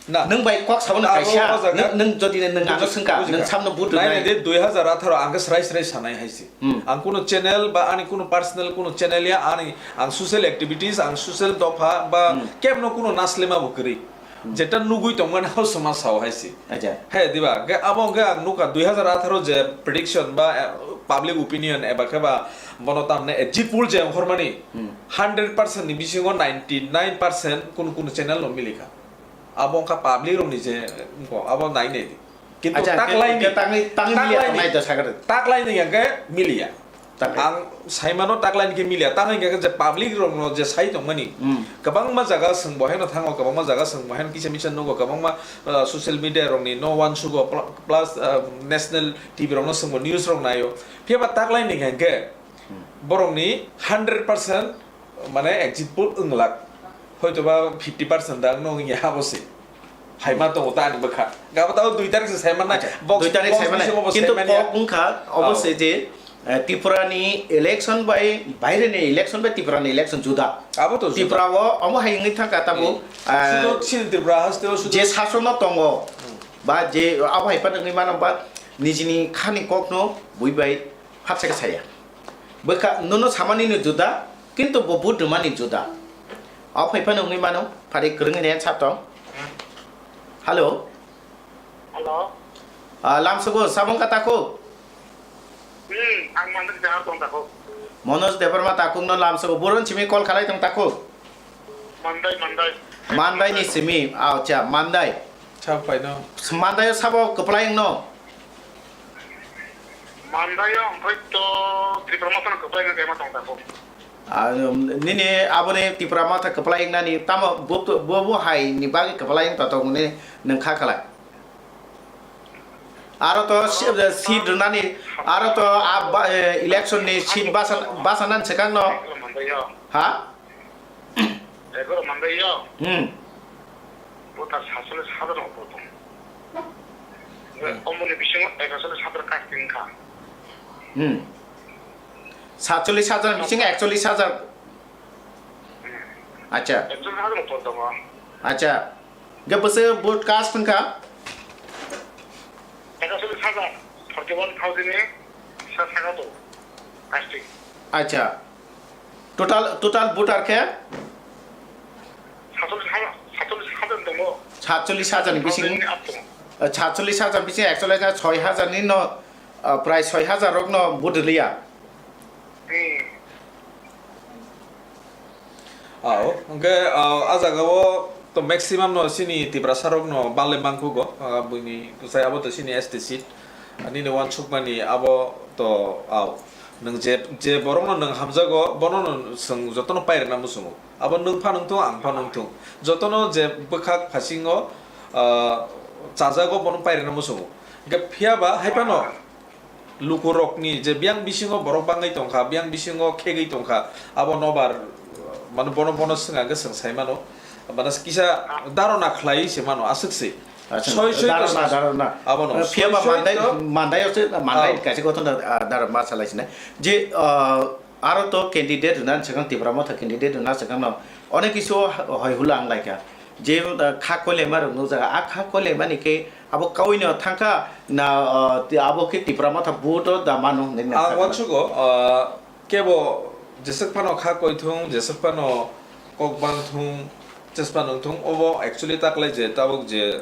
Na. Nwng bai kok sabo no Abo kaisa, o jaga nwng, nwng jodi nwng ano Buji-, sengkha, bujikha. Nwng samno vote Nai rwnai. nai de, dui hazar atharo ang khe srai srai sanai hai se. Hmm. Ang kuno channel ba ani kuno personal kuno channel ya, ani ang social activities, ang social dopha ba Hmm. kemno kuno naslema bo kwrwi. Hmm. Jeta nugui tongmani hao soma sao hai se. Acha. He, diba? Hingke abo hingke ang nukha dui hazar atharo je prediction ba, eh, public opinion eba khe ba bono tamne exit poll je ongkhormani Hmm. hundred percent ni bisingo ninety nine percent kuno kuno channel no milikha. Abo wngkha public rokni je wngkha, abo nai nai di. Kintu Acha, tak hingke, laini, hingke tangwi, tangwi tak miya laini, tongnai do sakha rw. Tak laini hingke milia. Tak lai. Ang saimano tak laini khe milia. Tang hingke je public rokno je sai tongmani, Hmm. kwbangma jaga chwng bo haino thango, kwbangma jaga chwng bo haino kisa misa nugo, kwbangma, uh, social media rokni no uansugo, pl-, plus, uh, national T V rokno chwng bo news rok naio. Phiya ba tak laini hingke Hmm. borokni hundred percent mane exit poll wnglak, hoito ba fifty percent da wngno wngya abo se. Hai ma tongo ta ani bwkha. Gabo tao dui tarik se sai mannai. Acha, Box, dui tarik box sai mannai. Bisingo bo Kintu sai manya. Kok wngkha, obo Oh. se je, eh, Tripura ni election bai, baire ni election bai Tripura ni election juda. Abo to juda. Tripura o omo hai wngwi thangkha tabuk, Hmm. eh, Sudo chini Tripura haste o sudo je sasono tongo, Hmm. ba je abo hai phano wngwi mano ba nijini khani kokno bui bai Hapsa khe saya. Bwkha nono samani ni juda, kintu bo but rwmani juda. O phai phano wngwi mano, phari kwrwngwi ne sap tong. Hello. Hello. Ah, lamsogo, samung ka takhuk? Hmm, ang Manoj Debbarma tong takhuk. Manoj Debbarma takhuk no lamsogo. Buron simi call khalai tong takhuk. Mandai, Mandai. Mandai ni simi, acha, Mandai. Sabo paino. Mandai o sabo kwplai wngno? Mandai o hwnkhe to Tipra Motha no kwplai wngkha khe ma tong tako. Ah, nini aboni Tipra Motha kwplai wngnani tamo bo, bo, bo hai ni bagwi kwplai wngtong tong hwnwi nwng kha khlai? Aro to si-, seat rwnani, aro to a ba, eh, election ni seat basa, basa nan swkang no. Mandai o. Ha? Egaroh mandai yo. Hmm. Voter satsolish hajar no vote tong. Hmm. Omoni bisingo eksollish hajar casting kha. Hmm. Satsolish hajar bisingo eksollish hajar. Hmm. Acha. Eksollish hajar no vote tongo. Acha. Ge bwswk vote cast wngkha? Eksollish hajar, forty one thousand ni sa saka to casting. Acha. Total, total voter khe? Satsolish hajar, satsolish hajar tongo. Satsolish hajar ni bising, Satsolish ni up tongo. Eh, satsolish hajar bising actually na soi hajar ni no, eh, prai soi hajar rok no vote rwliya. Hmm. Ao, hwnkhe, ah, ah jaga o to maximum no chini Tiprasa rok no bale mangkhugo, ah, buini kwchai abo to chini S T seat. Nini uansukmani abo to, ao. Nwng je, je borokno nwng hamjago, bono no chwng jotono pairwkna muchungo. Abo nwng pha nwng thung, ang pha nwng thung. Jotono je bwkhak phasingo, ah, chajago, bono pairwkna muchungo. Hwnkhe phiya ba hai phano lukurokni je biyang bisingo borok bangwi tongkha, biyang bisingo khegwi tongkha, abo nobar, mano bono, bono swng ang khe swng sai mano. Mano kisa dharona khlaiwi se mano, aswk se. Acha, soi, soi to dharna, sa-, dharna. Abono, eh, phiya soi, ba soi mandai, to. Mandai ose, mandai Oh. kaisa kothon da, ah, dharma salai sinai. Je, ah, aro to candidate rwna swkang Tipra Motha candidate rwna swkang no onek kisu hoi hula ang laikha. Je, ah, kha koilema rok nukjaga, a kha koilema ni khe abo kaui no thangkha na, ah, ti-, abo khe Tipra Motha vote o da mano hinwi Ang nangkha. Uansugo, ah, Kebo jeswk phano kha koi thung, jeswk phano kok bang thung, jeswk phano wng thung, obo actually taklai je tabuk je,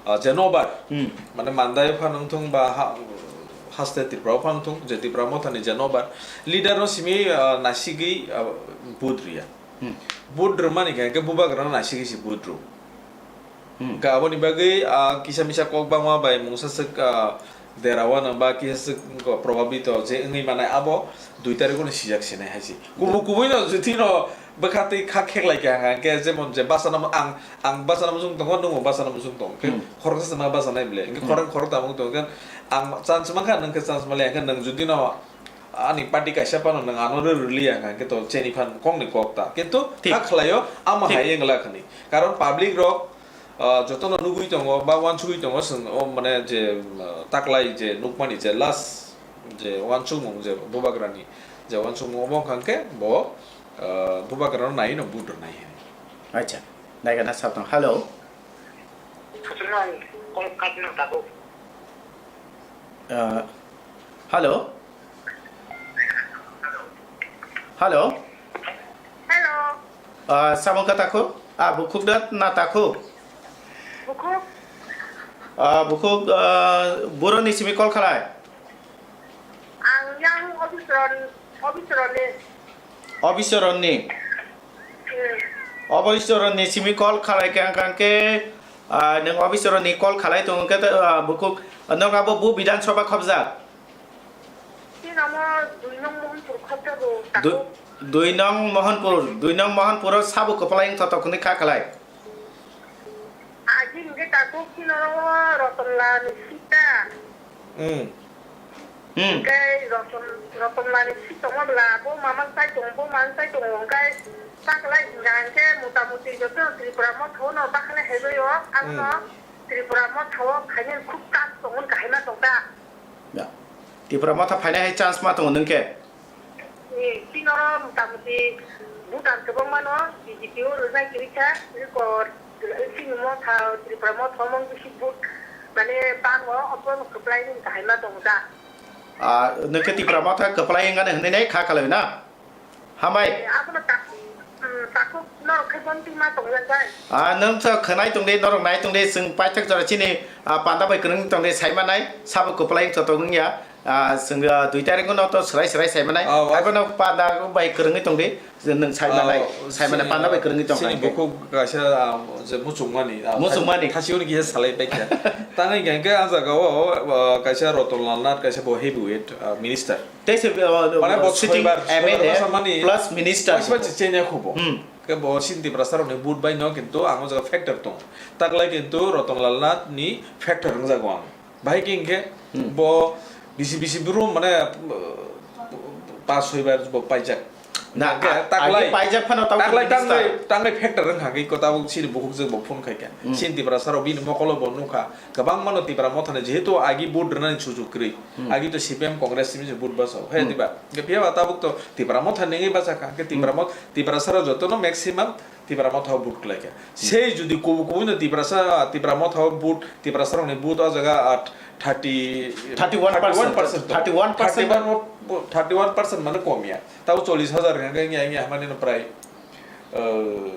ah, je nobar, Hmm. mane Mandai phano wng thung ba ha-, haste Tripura o phano wng thung, je Tipra Motha ni je nobar, leader no simi, ah, nasigwi, ah, vote riya. Hmm. Vote rwmani khe, khe bubagra no nasigwi se vote rw. Hmm. Hwnkhe aboni bagwi, ah, kisa misa kok bangma bai mungsa swk, ah, dera wano ba kisa swk probabito je wngwi manai abo dui tarikh no sijak sinai hai se. Kubui kubui no jotino bwkha twi kha kheklai kha hwnkhe jemon je bachana mo ang, ang bachana muchung tongo, nwng bo bachana muchung tongo, hwnkhe Hmm. khoroksa se ma bachanai ble, hwnkhe Hmm. khorang khorok tamo wng tongo, hwnkhe ang chance mankha, nwng khe chance manliya, hwnkhe nwng jotino Ani party kaisa phano nwng ano rw rwliya hwnkha khe to cheni phan kokni kok ta. Kintu Thik. Kha khlaio, amo Thik. Hai wngla khani. Karon public rok, ah, jotono nugwi tongo ba uansugwi tongo, chwng o mane je, ah, taklai je nukmani je last je uansukmung je bubagrani je uansukmung omo wngkha khe bo, ah, bubagrano naiwi no vote rwnai hwnwi. Acha, naigana sab tong. Hello. Kol kat na tako. Ah, hello. Hello. Hello. Ah, samung ka tako? Ah, bukhuk dat na tako? Bukhuk. Ah, bukhuk, ah, buro ni simi call khalai? Ang yang office ron, office ron ni. Office ron ni? Hmm. Office ron ni simi call khalai khe ang kang khe, ah, nung office ron ni call khalai tong khe, ah, bukhuk, nung abo bu Bidhan Sabha khobjak? Sino mo dui nong Mohanpur khobjago, Du-, tako. Dui nong Mohanpur, dui nong Mohanpur o sabo kwplai wng thotok hwnwi kha khlai. Agi hwnkhe takhuk chini oro Rotonlal ni sita. Hmm. Hmm. Hwnkhe Roton, Rotonlal ni sita tongma bwla bo mamang chai tongo, bo mamang chai tongo hwnkhe taklai hwnkha hwnkhe mota moti joto Tripura motha o no bakhanai hai bai o, abono Hmm. Tripura motha o phainai khub chance tongo hwnkha hai ma tong ta. Ya. Tipra motha phainai hai chance ma tongo nwng khe? Ni, chini oro mota moti Bhutan kwbangma no B J P o rwnai kwrwi kha, record, chini motha, Tripura motha o mung bisi vote, mane, bango, obo no kwplai ni kahai ma tongo da. Ah, nwng khe Tipra motha kwplai wngani hwnwi nai kha khalai na? Hambai. Eh, abono takhuk, hmm, takhuk norok khe bon twi ma tongya jai. Ah, nwng sa khwnai tong de, norok nai tong de, chwng paithak jora chini, ah, panda bai kwrwng tong de, sai manai, sabo kwplai wng chotok wng ya. Ah, chwng, ah, dui tarikh no to swrai swrai sai manai. Oh, oh. Abono panda bai kwrwngwi tong de, nwng sai manai, Oh, sai manai, chini, panda bai kwrwngwi tong chini khai khe. Bukhuk kaisa, ah, je muchungmani, ah, Muchungmani. Thasi hwnwi kisa salai pai kha. Tangwi khe, khe ah jaga o, ah, kaisa Rotonlal Nath, kaisa bo heavyweight, ah, minister. Tei se, uh, Mane bo sitting soibar, M L A soibar bwsa mani plus minister. Bwsa chengya khubo. Hmm. Khe bo chini Tiprasa rokni vote bai no kintu ang o jaga factor tongo. Taklai kintu Rotonlal Nath ni factor wngjago ang. Bahai khe hinkhe Hmm. bo bisi bisi brum mane, uh, pas soibar bo paijak. Na, Hinkhe a-, taklai, agi paijak phano tamo taklai minister. Tanglai, tanglai factor wngkha khe ko tabuk chini bukhuk jwk bo phone khai kha. Hmm. Chini Tiprasa rok bini mokolo bo nukha. Kwbangma no Tipra Motha ni jehetu agi vote rwnani sujuk kwrwi. Hmm. Agi to C P M Congress simi se vote basa o. He Hmm. diba? Hwnkhe phiya ba tabuk to Tipra Motha nengwi basa kha. Hwnkhe Tipra Hmm. Motha, Tiprasa rok jotono maximum Tipra Motha o vote kwlai kha. Hmm. Sei jodi kubu kubu no Tiprasa, Tipra Motha o vote, Tiprasa rokni vote o jaga, ah, thirty, Thirty one percent. Thirty one percent. Thirty one o, thirty one percent mane kom ya. Tabo chollish hajar hwnkhe wngya, wngya hwnmani no prai, ah,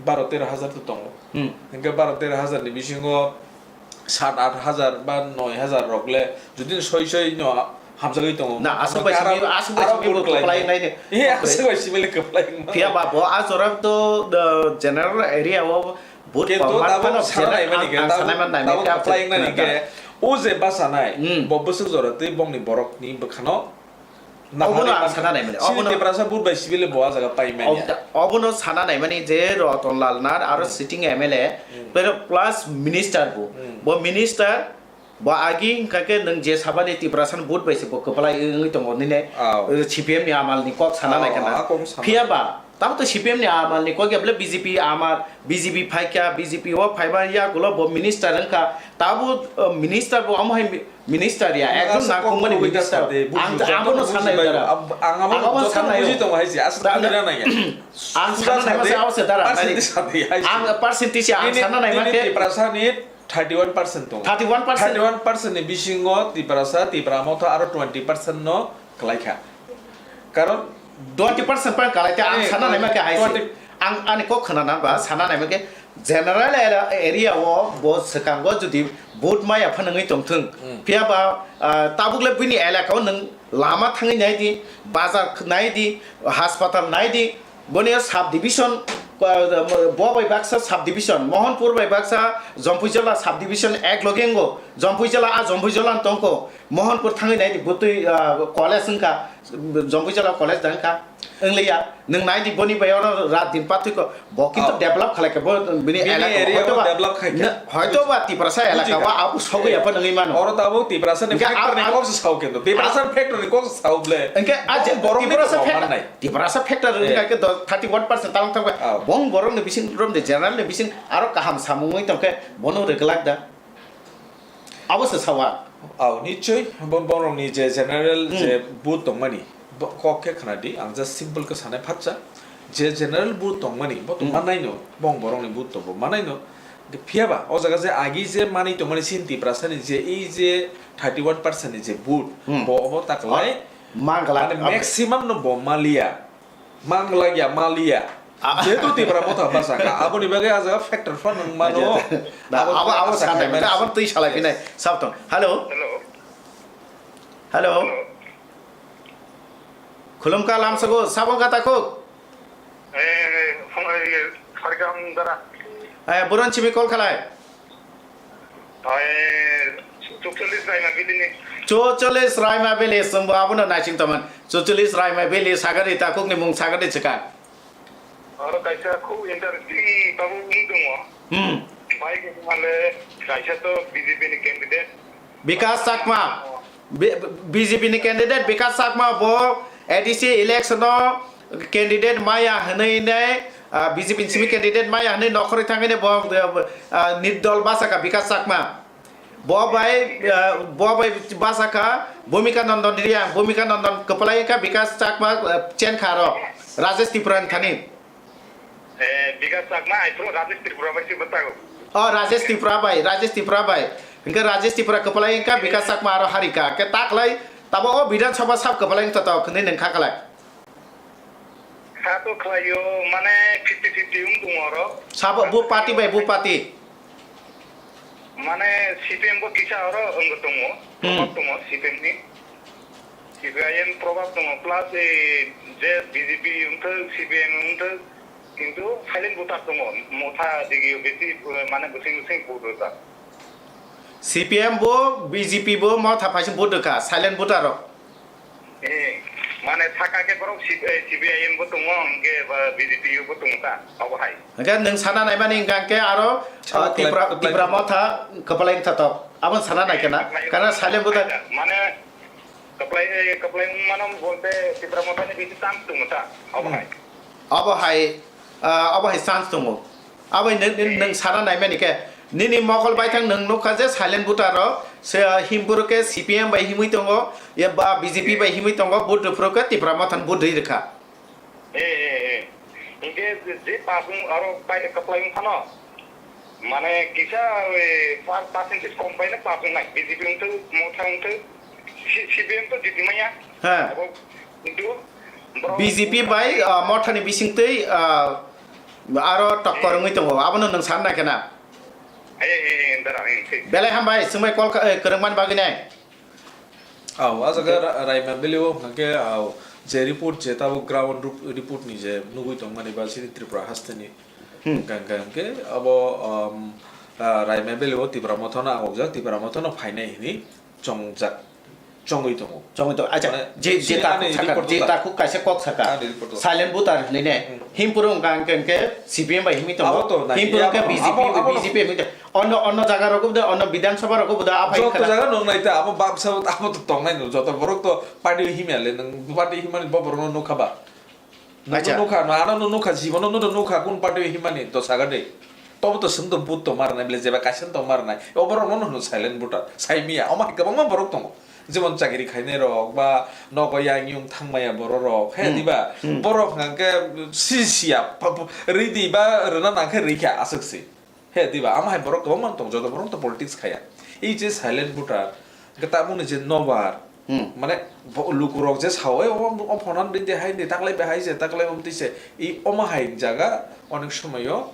baro tero hajar to tongo. Hmm. Hwnkhe baro tero hajar ni bisingo sat at hajar ba noi hajar rok le jodi soi soi no hamjagwi tongo. Na, aswk bai simi, aswk bai simi bo kwplai nai de. He, aswk bai simi le kwplai wngma. Phiya ba bo a jora to, uh, general area o vote khe to kwbangma tabuk phano sana general nai mani khe, ang, ang tabuk, sana man nai tabuk khe kwplai wngna ni khe, o je basa nai, Hmm. bo bwswk jora twi bongni borok ni bwkhano Obono ang sana nai mani. Chini obono Tiprasa vote bai sibile bo a jaga pai manya. Ob-, obono sana nai mani je Rotonlal Nath aro Hmm. sitting M L A, Hmm. pero plus minister bo. Hmm. Bo minister, bo agi hwnkha khe nwng je sabani Tiprasa ni vote bai se bo kwplai wngwi tongo nini, Aw. eh, C P M ni amal ni kok sana Aw, nai kana. A kok sana. Phiya ba, Tamo to C P M ni amal ni kok ya bole B J P amar, B J P phaikha, B J P o phaiba yagulo bo minister wngkha. Tabo, uh, minister bo amo hai mi-, minister ya, ekdom nangkukmani minister. Ang abono sanai dara. Ang abono sanai buji tongo hai se, aswk ta-, buji rana ya. Ang sana naima se abo se dara. Percentage sadi hai se. Ang percentage ang sana naima ke. Tiprasa ni thirty one percent tongo. Thirty one percent? Thirty one percent ni bisingo Tiprasa, Tipra Motha aro twenty percent no kwlai kha. Karon twenty percent pa kwlai te ang sana naima ke hai se. Ang ani kok khna na ba sana naima ke general area, area o bo swkango jodi vote maya phano wngwi tongthung. Phiya ba, ah, tabuk le bini elaka o nwng lama thangwi nai di, bazar nai di, haspatal nai di, Boni sub division, uh, bo bai baksa sub division, Mohanpur bai baksa Jampuijala sub division ek loge wngo, Jampuijala a Jampuijala tongko, Mohanpur thangwi nai di butwi, uh, college wngkha, Jampuijala college da wngkha, wngliya, nwng nai di boni bai oro rat din pathwiko, bo kintu develop khalai kha, bo bini elaka area hoito ba develop khai kha. Hoito ba Tiprasa elaka o abo sogwi aphano wngwi mano. Oro tabuk Tiprasa ni factor ni kok se sao kintu, Tiprasa factor ni kok se sao ble. Hwnkhe a je borok ni Tiprasa factor. Tiprasa factor wngkha khe thirty one percent talong thangkha. Bong borok ni bising rom de general ni bising aro kaham samung wngwi tongkhe bono rwglak da. Abo se sawa. Aw, nichoi, bon borok ni je general je vote tongmani, kok khe khna di, ang just simple khe sanai phatsa. Je general vote tongmani, bo to manai no, bong borok ni vote to bo manai no. Phiya ba, o jaga je agi je manwi tongmani sin Tiprasa ni je, ei je thirty one percent ni je vote, bo obo ta kwlai. Mangla, mane maximum no bo maliya. Mangla ya, maliya. Jehetu Tipra Motha basa kha, aboni bagwi a jaga factor phano wng mano. Abo, abo sanai, abo twi salai phinai. Sabtong. Hello. Hello. Hello. Khulumkha lamsago, sabo gata khuk. Eh, phone, eh, sarikam dara. Eh, buron chimi call khalai. Ai, chucholish Raima Valley ni. Chucholish Raima Valley, chwngbo abono naising tongmani. Chucholish Raima Valley, sagari takhukni mung sagari chikha. Oro kaisa khub interesting tabuk wng tongo. Hmm. Bai khe male kaisa to B J P ni candidate. Bikas Chakma. B-, B J P ni candidate Bikas Chakma bo A D C election o candidate maya hwnwi nai, ah, B J P ni simi candidate maya hwnwi nokhorwi thangwi nai bo, ah, nirdol basa kha Bikas Chakma. Bo bai, ah, bo bai basa kha Bhumika Nandon Reang, Bhumika Nandon kwplai kha Bikas Chakma, ah, chen kha aro Rajesh Tripura ni thani. Eh, Bikas Chakma, ai phuru Rajesh Tripura bai se bwtago. Oh, Rajesh Tripura bai, Rajesh Tripura bai. Hingke Rajesh Tripura kwplai wngkha, Bikas Chakma aro harika. Ke taklai, tabo o Bidhan Sabha sab kwplai wngthotok hinwi nwng kha kwlai. Sa to khlaio, mane fifty fifty wng tongo oro. Sabo, bu party bai, bu party. Mane C P M bo kisa oro wngwi tongo, hmm, tongo C P M ni. C P I M probab tongo, plus, eh, je B J P wngthok, C P M wngthok, kintu silent voter tongo, Motha digi besi, eh, mane bwswng bwswng vote rwjak. C P M bo, B J P bo Motha phaising vote rwkha, silent voter rok. Eh, mane saka khe borok C-, eh, C P I M bo tongo, hwnkhe ba B J P bo tongo ta, obo hai. Hwnkhe nwng sana naimani hwnkha hwnkhe aro, ah, Tipra, Tipra Motha kwplai wngthotok. Aboni sana naikhe na, kana silent voter. Mane, Kwplai, kwplai wng mano bolte Tipra Mothani bisi chance tongo ta, obo hai. Obo hai, ah, obo hai chance tongo. Abo nwng, nwng, nwng sana naimani khe, nini mokol baithang nwng nukha je silent voter rok, se, ah, himphuru khe C P M bai himwi tongo, ya ba B J P bai himwi tongo, vote rwphuru khe Tipra Mothani vote rwi rwkha. Eh, eh, eh. Hingke je, je pass wng aro pai, kwplai wng phano, mane kisa, eh, par-, percentage kom paino pass wngnai. B J P wngthok, Motha wngthok, C-, C P M to jiti manya. He. Abo, kintu borok B J P bai, ah, Mothani bisingtwi, ah, aro tokkor wngwi tongo. Abono nwng san naikhe na? Eh, eh, eh, dara, eh, thik. Belai hambai, swngbai call kha-, eh, kwrwngmani bagwi nai. Aw, a jaga Ra-, Raima Valley o hwnkha khe, aw, je report je tabuk ground rup-, report ni je nugui tongmani ba chini Tripura haste ni. Hmm. Hwnkha, hwnkha hwnkhe abo, um, ah, Raima Valley o Tipra Motha no ahokjak, Tipra Motha no phainai hinwi chongjak, chongwi tongo. Chongwi tongo. Acha, mane, je, je chini takhuk ani saka, report je ta takhuk kaisa kok saka. Ani report ta. Silent voter hinwi ne. Hmm. Himphuru hwnkha hwnkhe, hwnkhe C P M bai himwi tongo. Abo to, na, himphuru ya, hwnkhe abo, B J P, abo, abo B J P himwi tongo. Ono, ono jaga rogo bo de, ono Bidhan Sabha rogo bo de, aphai joto jaga nwng nai ta, abo baksa, abo to tongnai no, joto borok to party himya le, nwng party himani bo borok no nukha ba? Nukha, ano no nukha, jibono no nukha, kun party o himani to saga de. Tobo to swng to but to mar nai, bele jeba kaisa to mar nai. Oborok no no silent voter, sai miya. Omo hai kwbangma borok tongo. Jemon chakri khainai rok ba nogo yang yung thangmaya borok rok. He diba? Borok hwnkha khe si siya, pa-, pa-, ridi ba rwna nang khe rikha aswk si. He diba, amo hai borok kwbangma tong, joto borok to politics khaya. Ei je silent voter, hwnkhe tabukni je nobar, mane bo-, lukurok je sao, "Ei, o, o phonan bini hai ni, taklai bai hai se, taklai bom twi se." I omo hai jaga onek somoyo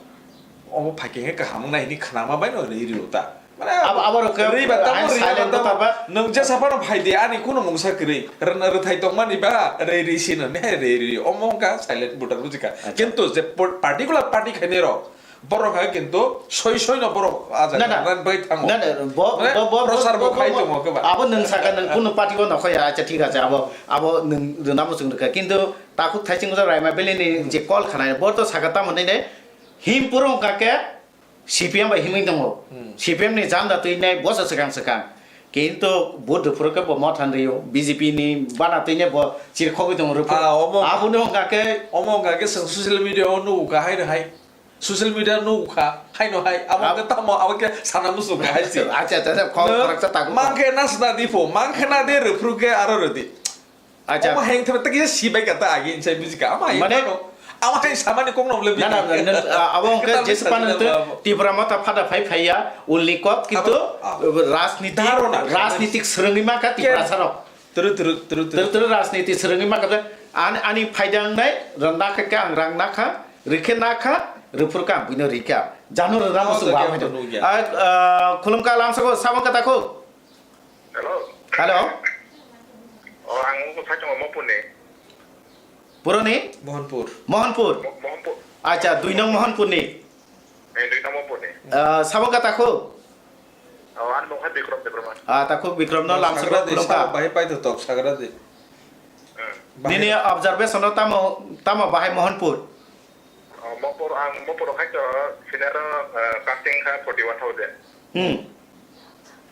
omo phaikhe kaham wngnai hini khnama bai no ri rio ta. Mane abo, abo rok khe ri ba tamo, hai ri ba silent tamo. Voter ba. Nwng je saphano phai di, ani kuno mungsa kwrwi. Rwna rwthai tongmani ba, ri ri sino ne, ri ri. Omo wngkha silent voter, bujikha. Acha. Kintu je po-, particular party khainai rok, borok hai kintu soi soi no borok a jaga na, na. Ran bai thango. Na, na, bo-, mane bo-, bo-, prochar bo-, bo khai bo-, tongo khe ba. Abo nwng saka nwng kunu party bo nokho ya, acha thik ache, abo, abo nwng rwna muchung rwkha. Kintu takhuk thaising ujak Raima Valley ni je call khanai, bo to saka tamo nini him puro wngkha khe C P M bai himwi tongo. Hmm. C P M ni janda twi nai bosa swkang swkang. Kintu vote rwphuru khe bo mothan rwio, B J P ni bana twi nai bo chirkhogwi tongo rwphuru. Ah, omo. Abo no wngkha khe omo wngkha khe chwng social media o nugo kha hai no hai. Social media nukha, haino hai, abo Ab- khe tamo, abo khe sana muchung kha hai se. Acha, acha, acha, khorok, no, khoroksa tago. Mang khe nasna di pho, mang khe na di, rwphru khe aro rwdi. Acha. Omo heng thebe tagi si bai kata agi insai bujika, ama hai mane, mano. Ama hai samani kok nom le na, na, bini. Na, na, abo hwnkhe Kita jesa bisa pano bilang te apa? Tipra motha phada phai phaiya, ulni kok kintu abo, ah. Rajniti, dharona, rajnitik swrwngwi ma kha Tipra sarok. Turu, turu, turu, turu. Turu, turu rajniti swrwngwi ma kha, ani, ani phaidang nai, rang nakha khe ang rang nakha, rikhe nakha, rwphur kha ang buino rikha. Janu rwna muchung to wa khe phaidang. Nukya. Ah, ah, khulumkha lamsako, sabang kata kho. Hello. Hello. O, ang wngkha Saichung Mopurni. Puroni? Mohanpur. Mohanpur. Mo-, Mohanpur. Acha, dui nong Mohanpurni. Eh, dui nong Mohanpurni. Ah, sabang kata kho. O, ani mung khe Bikram Debbarma. Ah, takhuk Bikram no lamsako sagra di, khulumkha. Sa bahai paito tok sagra di. Hmm. Bahai. Nini observation no tamo, tamo bahai Mohanpur? O, Mopur, ang Mopur khai to senior, eh, casting kha forty one thousand. Hmm.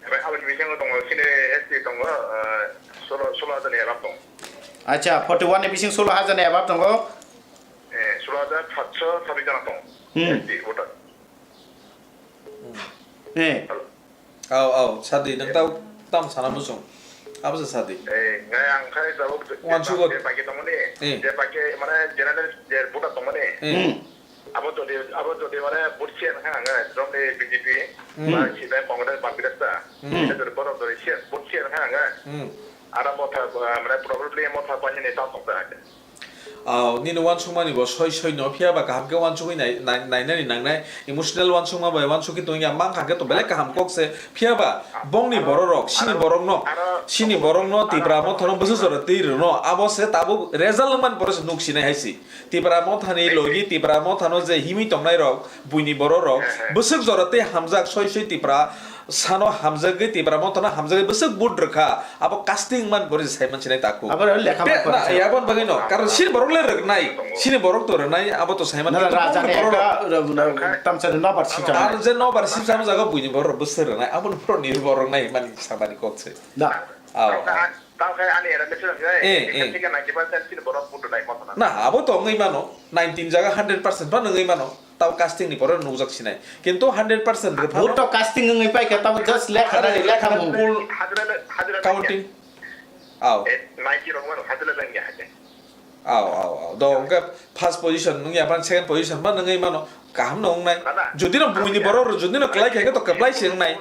Ebe aboni bisingo tongo, sini S T tongo, eh, solo, solo hajar ni above tongo. Acha, forty one ni bising solo hajar ni above tongo? Eh, solo hajar satso sabis jona tongo. Hmm. S T voter. Eh. Hello. Au, au, sadi, nang tau tam sana muchung. Abo se sadi. Eh, ngai ang khai tabuk je, Wansugo. Je pagi tongmani, eh. Je pagi mane general je buta tongmani. Eh. Hmm. Abo jodi, abo jodi mane vote siya nang kha ngai, jom ni B J P, hmm. Ba sida Congress ba birasta. Hmm. Sida jodi borok jodi siya, vote siya nang kha ngai. Hmm. Ara motha, ah, mane probably motha pani ni tau tong ta. Aw, nini wansukmani bo soi soi no, phiya ba kaham khe wansugwi nai, nai, nainani nangnai, emotional wansukma bai wansugwi tongya, mang kha khe to belai kaham kok se, phiya ba bongni borok rok, sini borok no, sini borok no Tipra motha no bwswk jora twi rwno, abo se tabuk result wngmani pore se nuk sinai hai si. Tipra motha ni logi, Tipra motha no je himwi tongnai rok, buini borok rok, bwswk jora twi hamjak soi soi Tipra, sano hamjagwi Tipra mothano hamjagwi bwswk vote rwkha, abo casting man bori sai mansinai takhuk. Abo lekha ma pore na, se. Aboni bagwi no, karon sini borok le rwnai, sini borok to rwnai, abo to sai man. Na, kintu raja ni borok ekta, rok, rok, tamsa ni nobar sip. Ar je nobar sip sama jaga buini borok bwswk rwnai, aboni borok ni borok nai mani sabani kok se. Na. Aw. Tao khe ani era message khe, eh, eh, ninety percent sini borok vote rwnai mothano. Na, abo to wngwi mano, ninety jaga hundred percent phano wngwi mano. Tao casting ni pore nukjak sinai. Kintu hundred percent rwphano. Vote to casting wngwi pai khe tamo just lekha, are, lekha mung. Hajira le, hajira le counting. Aw. Eh, ninety rok mano hajira le ya hajira. Aw, aw, aw. Do hwnkhe first position wngya phan second position ma wngwi mano. Kaham no wngnai. Jodi no buini borok jodi no kwlai khe to kwplai se wngnai.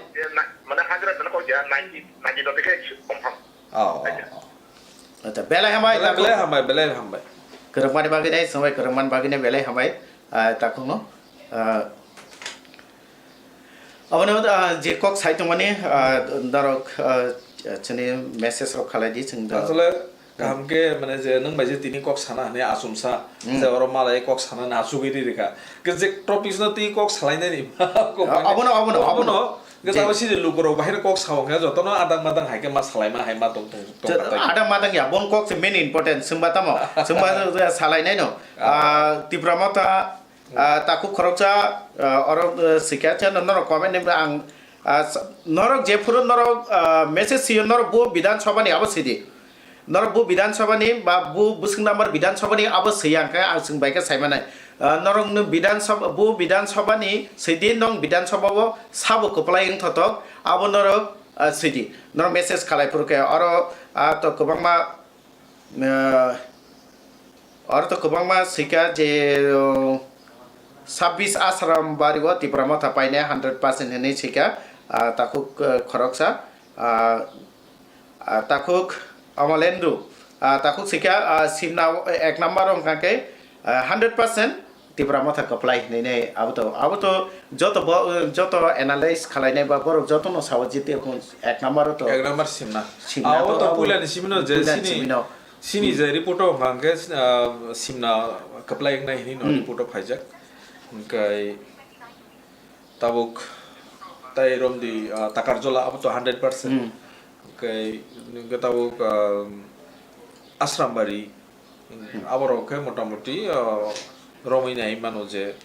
Mane hajira dana kok ya ninety, ninety rok khe confirm. Oh, oh, oh. Acha, belai hambai, belai, takhuk. Belai hambai, belai hambai. Kwrwngmani bagwi nai, swngbai kwrwngmani bagwi nai, belai hambai, ah, takhukno. Ah, abono, ah, je kok sai tongmani, ah, norok, ah, chini message rok khalai di, chwng da. Asole, kaham khe, mane, je nwng bai je tini kok sana hwnwi achomsa, hmm, je oro malai kok sana hwnwi achugwi ri rikha. Khe je topics no twi kok salainani, kok, ah, mane, abono, abono, abono. Abono. Hwnkhe je tabuk sini lukurok bahai no kok sao hwnkhe jotono adang madang hai khe ma salaima hai ma tong tong tong je kha tai. Adang madang ya, bon kok se main important, swngba tamo, swngba salainai no. Ah. Ah, Tipra Motha, ah, takhuk khoroksa, ah, oro, ah, sikya cha no, norok comment ni ang, ah, sa-, norok jephuru norok, ah, message siyo norok bo Bidhan Sabha ni abo sidi. Norok bo Bidhan Sabha ni ba bo bwswk number Bidhan Sabha ni abo swi ang khe ang chwng bai khe sai manai. Ah, norok no Bidhan Sabha, bo Bidhan Sabha ni swi di nong Bidhan Sabha o sabo kwplai wng thotok abo norok, ah, swi di. Norok message khalai phuru khe oro, ah, to kwbangma, ah, oro to kwbangma swika je, oh, sabbish Ashram Bari o Tipra Motha painai hundred percent hinwi swika, ah, takhuk, ah, khoroksa, ah, Ah, takhuk Amalendu, ah, takhuk sikha, ah, simna ek number wngkha khe, ah, hundred percent Tipra Motha kwplai hinwi nai abo to, abo to joto bo, joto analyze khlainai ba borok joto no sao je te ek number o to. Ek number simna. Simna abo to, to abo puila ni simino je puila ni sini, simino. Sini je report o wngkha khe, ah, simna kwplai wngnai hinwi no report o phaijak. Hwnkhe Tabuk tai romdi, ah, Takarjola abo to hundred percent. Hmm. Hwnkhe, hwnkhe tabuk, ah, Asrambari, hmm, aborok khe motamoti, ah, romwi nai mano je,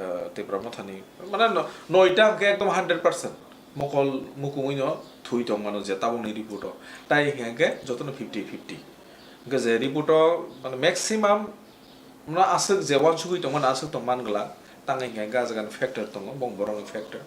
ah, Tipra Mothani, mane no-, noita hwnkhe ekdom hundred percent mokol mukumui no thwi tong mano je tabukni report o. Tai hwnkhe jotono fifty fifty. Hwnkhe je report o, mane, maximum Mano aswk je uansugwi tongmani aswk tong man glak, tangwi hwnkhe ga jagani factor tongo, bong borokni factor.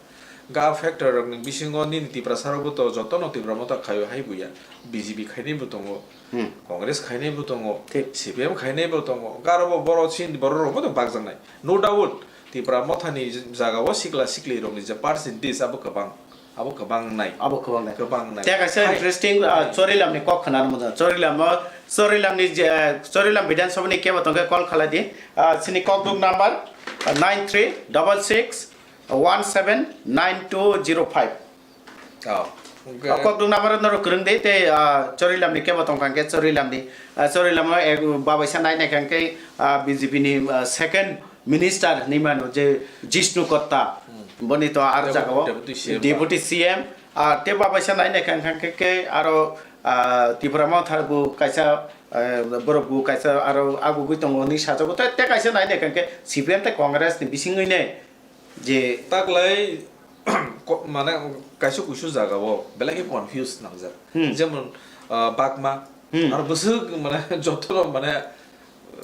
Ga factor rokni bisingo nini Tiprasa rokbo to jotono Tipra Motha khaio hai buya, B J P khainaibo tongo, Hmm. Congress khainaibo tongo, Thik. C P M khainaibo tongo, garobo borok chini borok rokbo to bakjaknai. No doubt, Tipra Mothani jagao sikla sikli rokni je percentage abo kwbang. Abo kwbang nai. Abo kwbang nai. Kwbang nai. Tei kaisa Hai. Interesting, ah, Chorilamni kok khwnano mwngjak. Chorilamno, Chorilamni je, Chorilam Bidhan Sabhani kebo tongkhe call khalai di. Ah, chini kokduk number, ah, nine three double six one seven nine two zero five. Oh. Ah, kokduk number norok kwrwng di tei, ah, Chorilamni kebo tongkha hwnkhe Chorilamni, ah, Chorilamno ek babaisa nai naikha hwnkhe, ah, B J P ni, ah, second Minister hinwi mano je Jishnu Kotta, Hmm. boni to ar Depu-, jagao Deputy C M Deputy ba. C M, ah, tei babaisa nai naikha hwnkha khe, khe aro, ah, Tipra Motha bo kaisa, ah, borok bo kaisa aro agugwi tongo hinwi sajago. Tei, tei kaisa nai naikha khe C P M tei Congress ni bisingwi ne je Taklai ko-, mane kaisa kuisu jagao belai khe confuse nangjak. Hmm. Jemon, ah, Bagma, Hmm. Aro bwswk mane jotono mane,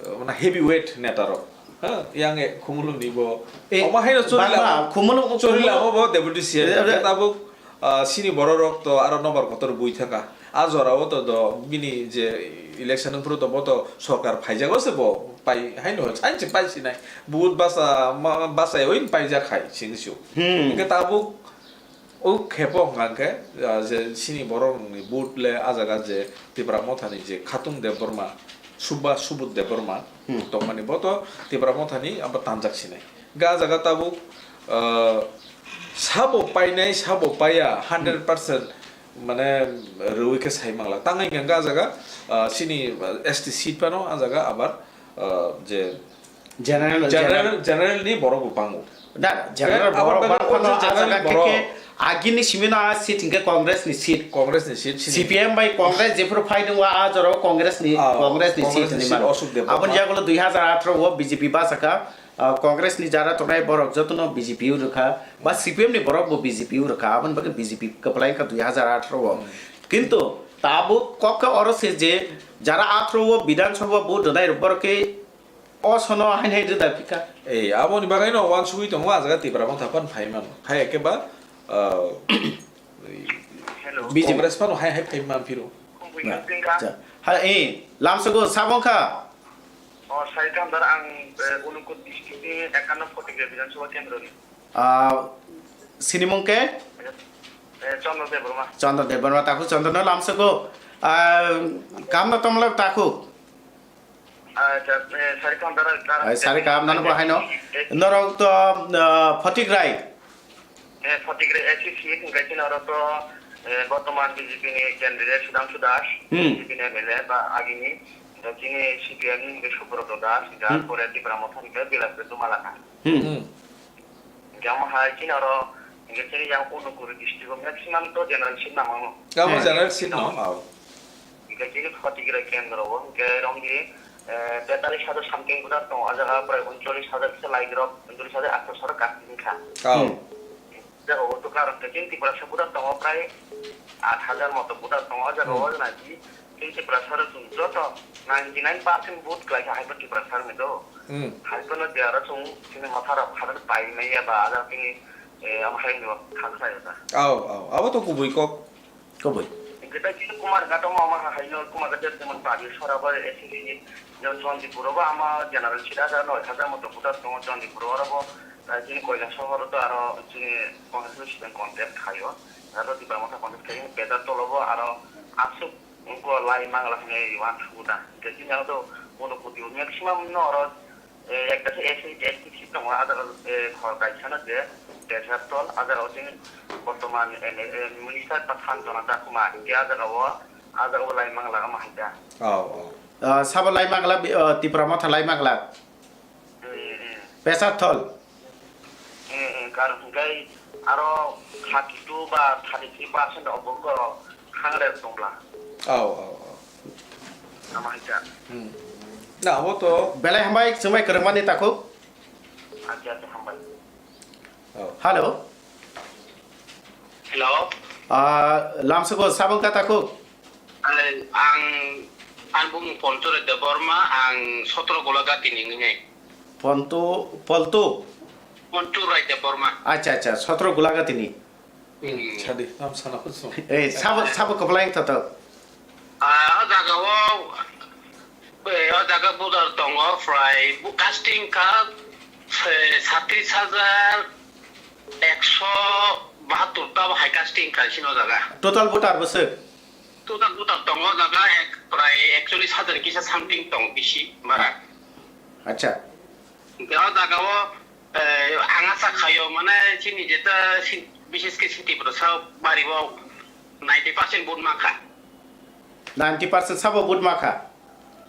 uh, mane heavyweight neta rok. Ha, yang e Khumulwng ni bo. Eh, Omo haino Chorila Bagma, mo, Khumulwng, Chorila Khumulwng. Mo bo deputy C M. Eh, eh. Tabuk, uh, sini borok rok to aro nobar kotor bui thaka. A jora o to do bini je election phuru to bo to sorkar phaijago se bo pai haino, haino se pai sinai. Vote basa, ma, basa oin paijak hai sini su. Hmm. Hingke tabuk O khepo hwnkha khe, ah, je chini borok ni vote le ah jaga je Tipra Motha ni je Khatung Debbarma, Subha Subudh Debbarma Hmm. tongmani bo to Tipra Motha ni abo tanjak sinai. Ga jaga tabuk, ah, sabo painai, sabo paiya, hundred percent mane rwui khe sai mangla. Tangwi hwnkha ga jaga, ah, chini, ah, S T seat phano ah jaga abar, ah, je General, General, general. General ni borok bo bango. Da, general Eh, borok aboni bagwi bang phano o je general ah jaga borok. Khe khe agini simi no a seat hingke Congress ni seat. Congress ni seat sini. C P M bai Congress jephuru phai dong a jora o Congress ni, Ah, Congress ni Congress seat ni ni seat mano. Ashok Debbarma. Aboni jaga lo dui hazar atharo o B J P bachakha, ah, Congress ni jara tongnai borok jotono B J P o rwkha, ba C P M ni borok bo B J P o rwkha, aboni bagwi B J P kwplai wngkha dui hazar atharo o. Hmm. Kintu tabuk kok khe oro se je jara atharo o Bidhan Sabha vote rwnai rok borok khe O sono hain hai rwda phika. Ei, aboni bagwi no wansugwi tongo, ah jaga Tipra Motha phan phai mano. Hai eke ba, ah, Hello. B J P. Congress phano hai hai phai man phiro. Kumbui Na, nung tingka. Cha. Ha, eh, lamsogo sabong kha. O, sai kam dar ang, eh, Unukut district ni ekanno Photigra Bidhan Sabha Kendro ni. Ah, sinimung ke? Eh, Chandra Debbarma. Chandra Debbarma, takhuk Chandra no lamsogo. Ah, kam no tomla takhuk. Acha, eh, sari kam dara, dara. Ai, sari kam nang bo haino. Eh, Norok to, ah, Photigrai. Eh, Photigrai A C C, hingkai chini oro to, eh, bortoman B J P ni candidate Sudhangshu Das, Hmm. B J P ni M L A ba agini, hingkai chini C P M ni hingkai Subrata Das, hingkai Hmm. pore Tipra Motha hingkai Bilas Duma Lakha. Hmm. Hmm. Hingke omo hai chini oro, hingke chini yang Unukuri district o maximum to general seat nang mano. Amo Hmm. general seat no, oh. Hingke chini Photigrai kendro o, hingke romdi, eh, tetalis hajar something voter tongo, o jaga prai uncholish hajar se lai grok, uncholish hajar aatso rok kasing kha. Oh. Hmm. Jaga o to karon ke chini Tiprasa voter tongo prai aat hajar moto voter tongo, o jaga Hmm. o jana di, Tiprasa rok chwng joto ninety nine percent vote kwlai kha hai bo Tiprasa rok ni do. Hmm. Hai bo no je aro chwng chini motha rok khadar pai maya ba ajak chini, eh, amo hai no khang sai ta. Au, au. Abo to kubui kok. Kubui. Hingke tai chini Kumar Ghat omo ama haino Kumar Ghat jemon Bageshwar abo S C C, jemon Jondipur obo ama general seat aja noi hajar moto voter tongo Jondipur oro bo, tai chini Koilashahar to aro chini Congress president contest khaio. Aro Tipra Motha contest khaio, Pecharthal obo aro aswk wngkha lai Mangla hwnwi uansukha. Hingke chini aro to Unakoti maximum no oro Eh, ekta se S C, S T seat tongo, ah jaga, eh, khor kaisa no je, Pecharthal, ah jaga o chini bortoman M L A, eh, minister ta Santana Chakma, hingke ah jaga o, ah jaga o lai Mangla ma hai da. Oh, oh. Ah, sabo lai Mangla, bi-, ah, Tipra Motha lai Mangla? Hmm, hmm. Pecharthal? Hmm, hmm, karon hingke aro thirty two ba thirty three percent obo wngkha. Khangre tongla. Au, au, au. Tamo hai kha. Hmm. Na, abo to. Belai hambai, chwngbai kwrwngmani takhuk. Acha, acha, hambai. Au. Hello. Hello. Ah, lamsoko sabang ka takhuk. Ang, ang bumung Pontu Rai Debbarma, ang sotro Golagati ni ngai. Pontu, Poltu. Pontu Rai Debbarma. Acha, acha, sotro Golagati ni. Hmm. Sadi, tam sana khut song. Eh, sabo, sabo kwplai wngthotok. Ah, o jaga o, eh, o jaga budar tongo, prai bu-, casting kha, eh, satris hajar ekso bahattur ta bo hai casting kha sini o jaga. Total voter bwswk? Total voter tongo o jaga ek, prai ekchollis hajar kisa something tong bisi bara. Acha. Hingke o jaga o, eh, ang acha khaio, mane, chini jeta si-, bishes khe si Tiprasa bari o ninety percent vote mankha. Ninety percent sabo vote mankha?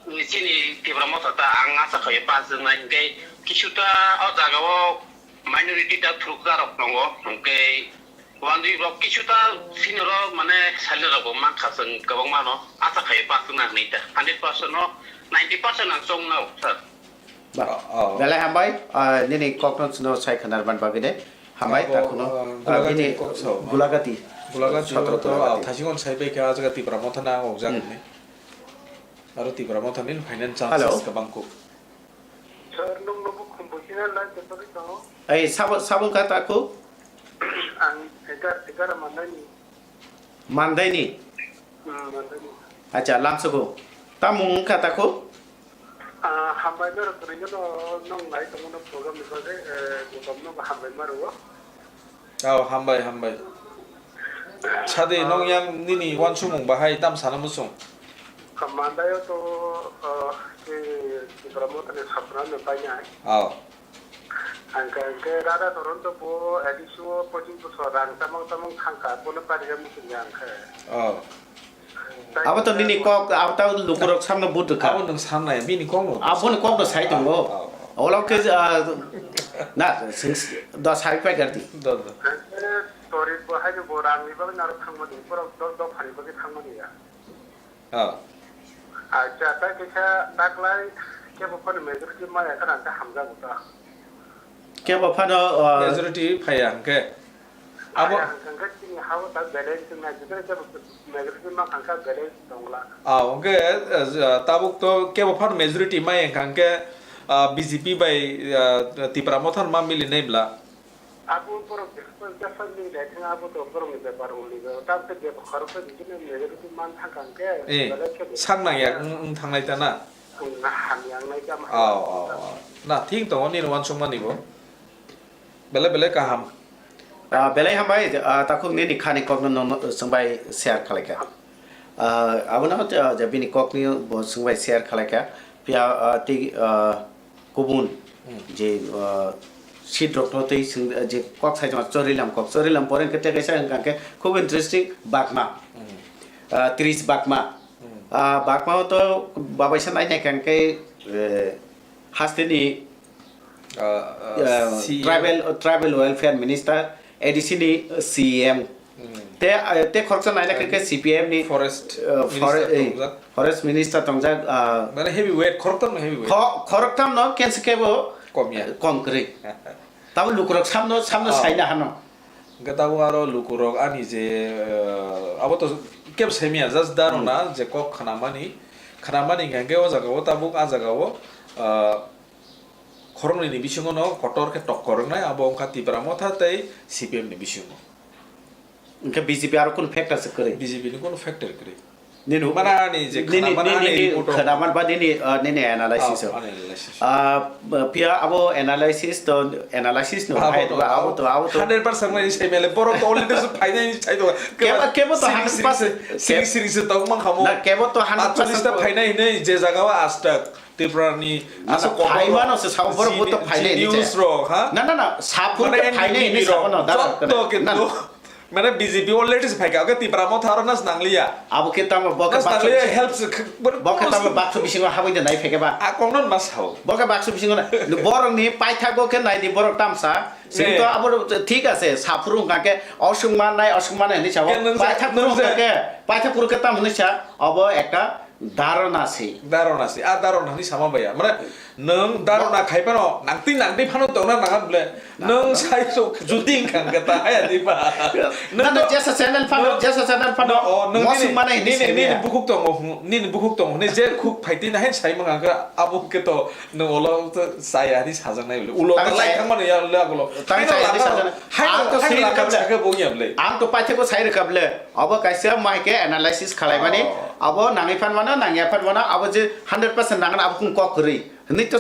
Chini Tipra Motha ta ang acha khaio pass wngnai, hingke kisuta o jaga o minority ta thurukjak rok tongo, hingke wanjwi rok kisuta sini oro, mane, salirok bo mankha, chwng kwbangma no acha khaio pass wngna hwnwi ta hundred percent no ninety percent ang chongnao, sir. Ba, oh, oh. Belai hambai, ah, nini kokno chwngno sai khwnar man bagwi de. Hambai, abo, takhwno, ah, ah, Gulagati bini kok sao. Gulagati. Gulagati sotro to, ah, Gulagati. Thaisingon sai bai kha, ah jaga Tipra Motha na ang okjak hwnwi. Aro Tipra Motha ni finance chances kwbang kuk. Sir, nwng nobo khum buchina lai chepagwi tongo? Ei, sabo, sabo kha takhuk? Ang egar-, egar mandaini. Mandaini? Hmm, mandaini. Acha, lamsogo. Tamung wngkha takhuk? Ah, hambai norok kwrwino no, nwng nai tongmano program ni bagwi, eh, kotomno bo hambai ma rwo. Oh, hambai, hambai. Sadi, ah, nwng yang nini wansukmung bahai tam sana muchung? Mandaio to, ah, ke Tipra Motha ni sapna no painai. Oh. Hingke, hingke Radha Charan to bo A D C o pochin bosor rang tamang tamang thangkha, bono parijak muchung ya hingke. Oh. Abo to nini kok, abo to lukurok samno but rwkha. Abo nwng sanai, bini kokno. Aboni kokno sai tongo. Oh, oh, oh. Olo khe, ah, na, sing, do sai pai gardi. Do, do. Hingke tori bo hai bo rang ni bagwi naro thangmani, borok do, do phani bagwi thangmani ya. Oh. Acha, tai kisa taklai kebo phano majority maya kana ta hamjago ta. Kebo phano, uh, majority phaiya hwnkhe. Abo phaiya hwnkhe chini hao ta balance wngnai, jikhe kebo majority ma hwnkhe balance tongla. Ah, hwnkhe, uh, tabuk to kebo phano majority maya hwnkhe, uh, B J P bai, uh, Tipra Motha ma milinai bla. Abo borok bwswk jasa ni lai thang abo to borok ni bepar uli go. Tam se bepar khorok se bini ni ni man thang kang ke. Eh, belai khe sak nang yak, wng, wng thang lai ta na. Wng na ham yang nai jam. Oh, oh, oh. Na, thik tongo nini wansuk mani bo. Belai, belai kaham. Ah, belai hambai, ah, takhuk nini khani kokno nono swngbai share khalai kha. Ah, abono, ah, je bini kokni bo swngbai share khalai kha. Phiya, ah, tei, ah, kubun, hmm, je, ah, seat rokno tei swng, je kok sai tongma Chorilam kok. Chorilam pore hwnkhe tei kaisa hwnkha khe khub interesting Bakma. Hmm. Ah, Tris Bakma. Hmm. Ah, Bakma o to babaisa nai nai kha hwnkhe, eh, hasteni, ah, ah, ah, C E M. Tribal, Tribal Welfare Minister, A D C ni C E M. Hmm. Te, eh, te khoroksa naina khe, khe C P M ni, forest, eh, minister fore-, eh, tongjak. Forest minister tongjak, ah, mane heavy weight, khoroktam no heavy weight. Kho-, khoroktam no kensi kebo kom ya, eh, kom kwrwi. Tabo lukurok samno, samno, oh, saina hano. Hwnkhe tabo aro lukurok ani je, eh, abo to Kebo saimaya, just dharana je kok khnamani, khnamani hwnkhe o jaga o tabuk a jaga o, ah, khoroknwi ni bisingo no kotor khe tokkor wngnai, abo wngkha Tipra Motha tei C P M ni bisingo. Hwnkhe B J P aro kunu factor se kwrwi? B J P ni kunu factor kwrwi. Nini Mana ani je nini khna, mana nini ani nini report o. Khna man ba nini, ah, nini analysis Ah, o. Ani analysis. Ah, phiya abo analysis to analysis no Abo hai to, to, abo to, abo to. Hundred percent nai sai mele, borok to already se phainai sai to. Kebo, kebo to Siri, hundred percent. Siri, siri, siri se tong mang khamo. Na, kebo to hundred percent. Patchallis ta phainai hinui je jaga o astak Tripura ni Masa ana kotor phaimano rok. Se sao borok bo to G-, phainai ni Genius je. Rok, ha? Na, na, na, saphuru Mane ke ani phainai ni gini rok. Saphano dara Jotto kene. Kintu. Na, na. Mane B J P already se phaikha, oke Tipra Motha oro nas nangliya. Abo khe tamo bo khe Nas baksa nangliya bisingo, help se khe, bo-, bo khe tamo bo- baksa bisingo habwi de nai phege ba. A kokno ma sao. Bo khe baksa bisingo na, borok ni paithago khe nai di borok tamsa. Sing Ne. To abo thik ase, saphuru hwnkha khe osuk mannai, osuk mannai hinui sao. Khe nwng sa-, Paithak nwng phuru hwnkha se- khe, paithak phuru khe tamo hinui sa, abo ekta dharana se. Dharana se, a dharana hinui sama baya. Mane Nwng dharana khai phano, nangtwi nangtwi phano tongna nangha bwle. Nwng sai sok judi wngkha hwnkhe ta haya di ba. Nwng Na, na, no, jesa channel phano, no, jesa channel phano, no, o, nwng mosuk nini, mane hinwi nini, saimaya. Nini bukhuk tongo, nini bukhuk tongo, nini je khuk phaitwi na hai sai mangkha khe abo khe to nwng ulo to chaya hinwi sajaknai bwle. Ulo Tang to lai chaya, thangmani ya bwle agulo. Tang Haino chaya hinwi lama, sajaknai. Haino, Ang to haino siri lama kable. Sakhe bo wngya bwle. Ang to paithakgo sai rwkha bwle. Obo kaisa mai khe analysis khalaimani, Oh. Abo nangwi phan mano, nangya phan mano, abo je hundred percent nangna abo kung kok kwrwi. Hwnwi to